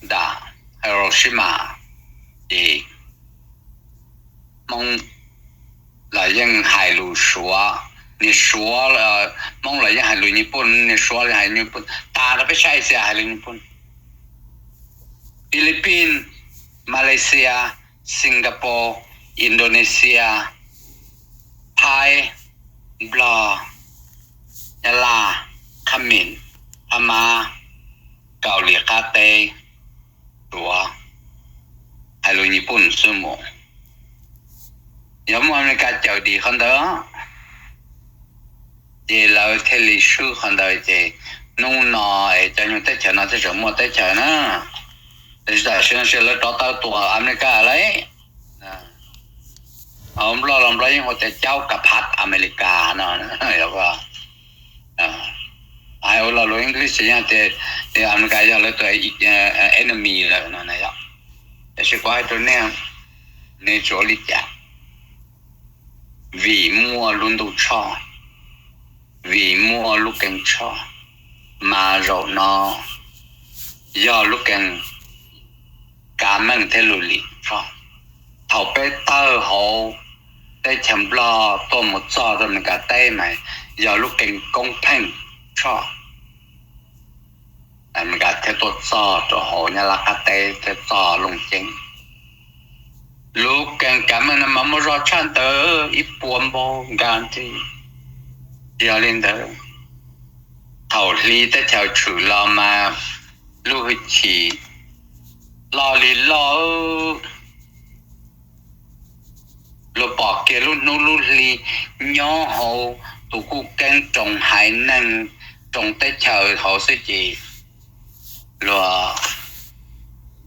nram Hiroshima, ces Hmoob los yeej hais lus Suav, niag Suav, Hmoob los yeej hais lus Nyij Pooj, niag Suav los hais Nyij Pooj, tas rau peb sab Asia hais lus Nyij Pooj. Philippines, Malaysia, Singapore, Indonesia, Thaib, Nplog, Nyab Laj, Khab Mim, Hab Mab, Kaus Lim Qab Teb, Suav, hais lus Nyij Pooj xwb mus. Yog muaj Amelikas cawm dim qhov ntawd, ces lawv thiaj li swb qhov ntawd ces Hnub no es cov nyuag teb chaws no thiaj tseem muaj teb chaws na. Tam sim no lawv rov tau tua Amelikas lawm. Nplog los Nplog yeej hu tias caub ka phav Amelikas no. Hais ua lo lus English yog tias Amelikas yog lawv tus enemy lawm no. Tiam sis kuv hais rau nej, nej tsis ua li cas, vim muaj lub ntuj tshoj, vim muaj lub keeb tshoj, mas zaum no yog lub keeb kav meej thiab lub lim tshoj. Thaum peb tawg hauv teb chaws Nplog tuaj mus txog rau Amelikas teb mas yog lub keeb koob pheej tshoj, Amelikas thiaj tuaj txog rau hauv Nyab Laj qab teb thiab txog Looj Ceeb. Lub keeb kav meej no mas muaj zog tshaj ntawd ib puas npaug nkas thiab. Yog li ntawd, thaum hli teb chaws tshwm los mas lub hwj chim loj li loj, luag pom kiag lub hnub lub hli nyob hauv tus kuj keeb roos haiv neeg, roos teb chaws hauv xwb ces luag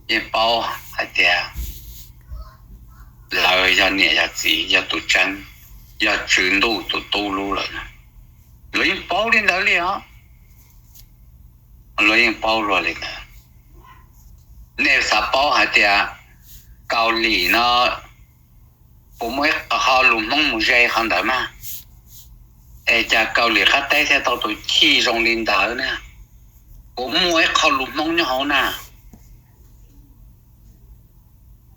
yeej paub hais tias lawv yog niam yog txiv, yog tus tseeb, yog tswv ntuj tus tub lub lawm. Luag yeej paub li ntawd li os. Luag yeej paub luag li ntawd. Nej xav paub hais tias Kaus Lim no puas muaj ib qho lus Hmoob mus ze qhov ntawd mas? Es cas Kaus Lim qab teb thiaj tau tus chij zoo li ntawd na? Puas muaj ib qho lus Hmoob nyob hauv na?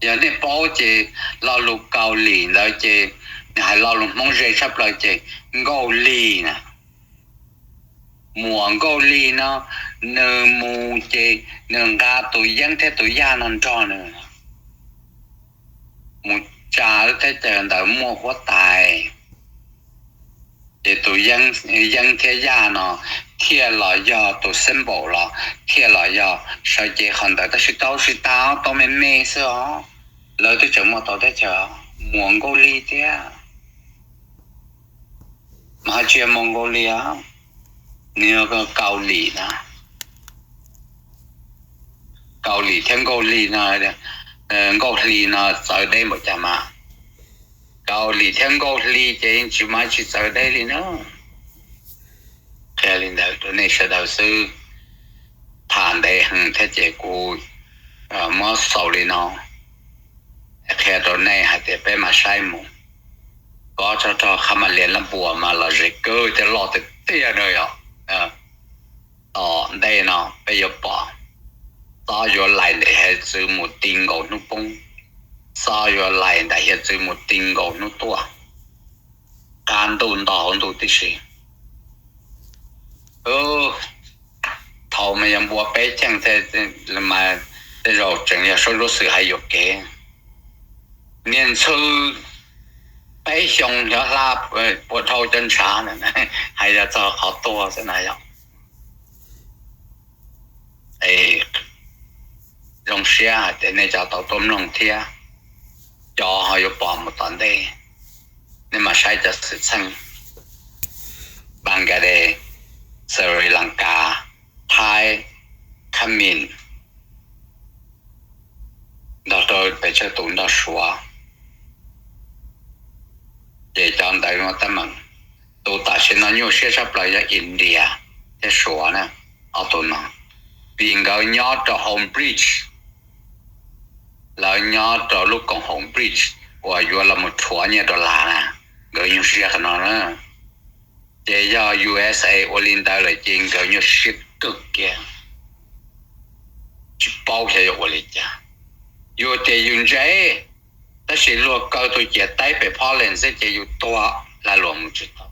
Yog nej paub ces lo lus Kaus Lim ntawd ces nws hais lo lus Hmoob ze tshaj plaws ces Nkauj Lig na. Muam Nkauj Lig no, nws mus ces nws nqa tus Yeeb thiab tus Yaj no nrog nws mus tsa lub teb chaws ntawd muaj huab tais. Ces tus Yeeb thiab Yaj no thiaj los yog tus symbol los thiaj los yog sawv cev qhov ntawd, tab sis tau tsis tas, tau me me xwb os. Lawv twb tseem muaj tau teb chaws, muam Nkauj Lig thiab, mas ho tsis yog muam Nkauj Lig, nws yog Kaus Lim na. Kaus Lim thiab Nkauj Lig no, Nkauj Hli no txawv deb npaum cas mas Kaus Lim thiab Nkauj Hli ces yeej tsis mas tsis txawv deb li na. Qhia li ntawd rau nej sawv daws xwb. Tham ntev heev thiab ces kuv muab xaus li no, qhia rau nej hais tias peb mam saib mus. Kob tsov rog Qhab Mab Lias Lab Npuas mas los zem kawg thiab loj tiag tiag na yom. Tom ntej no peb yuav pom, xob yuav lais ntawm hiav txwv mus ti nkaus hnub poob, xob yuav lais ntawm hiav txwv mus ti nkaus hnub tuaj, qab ntuj nto hauv ntuj tib si. Thaum mas yog npua peb cheej, tej zaum tseem yog suab nruab xwm hais yuam kev. Niag ntxhw peb xyoo xyov hla puas dhau cov ntshav, hais yog txog qhov tuag xwb na yom. Zoo siab hais tias nej cov tau tuaj mloog thiab, cov ho yuav pom mus tom ntej, nej mam saib cov xwm txheej. Bangladesh, Sri Lanka, Thaib, Khab Mis, nrog rau pes tsawg tus nrog Suav. Ces cov ntawd no teeb meem, tus tam sim no nyuaj siab tshaj plaws yog India thiab Suav na, ob tug no, vim nkawd nyob rau hauv bridge, lawv nyob rau lub koom haum bridge uas yuav los mus rhuav nyiaj dollar na, nkawd nyuaj siab qhov no na. Ces yog U S A ua li ntawd lawm ces nkawd nyuaj siab kawg kiag, tsis paub xyov yuav ua li cas. Yus tias yus ntse, tab sis luag kaw tus ciam teb pem Poland xwb ces yus tuag lag luam mus tsis tau.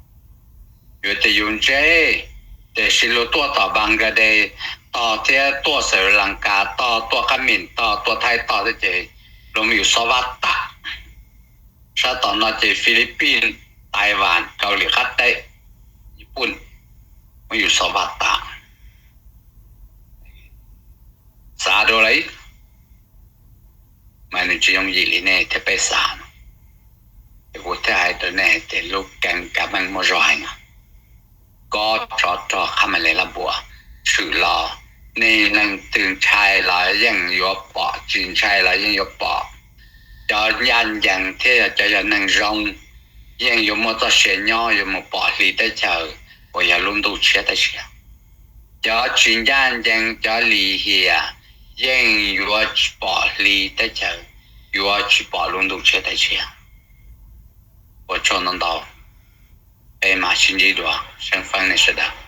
Yus tias yus ntse, tiam sis luag tuaj tom Bangladesh tog thiab tuaj Sri Lanka tog, tuaj Khab Mis tog, tuaj Thaib tog thiab ces luag muab yus xov vaj tag. Sab tom no ces Philippines, Taiwan, Kaus Lim qab teb, Nyij Pooj, muab yus xov vaj tag. Xav dua li, mas nws tsis yooj yim li nej thiab peb xav no. Ces kuv thiaj hais rau nej hais tias lub keeb kav meej muaj zog heev no. Kob tsov rog Qhab Mab Lias Lab Npuas, tshwm los, nej leej twg ntshai los yeej yuav pom, tsis ntshai los yeej yuav pom. Cov ncaj ncees thiab yog cov yog neeg zoo yeej yuav muaj txoj sia nyob, yuav mus pom hli teb chaws uas yog lub ntuj tshiab tab sis cov tsis ncaj ncees, cov lim hiam yeej yuav tsis pom hli teb chaws, yuav tsis pom lub ntuj tshiab tab sis. Ua tsaug ntau ntau, peb mam sib ntsib dua, seev feeb nej sawv daws.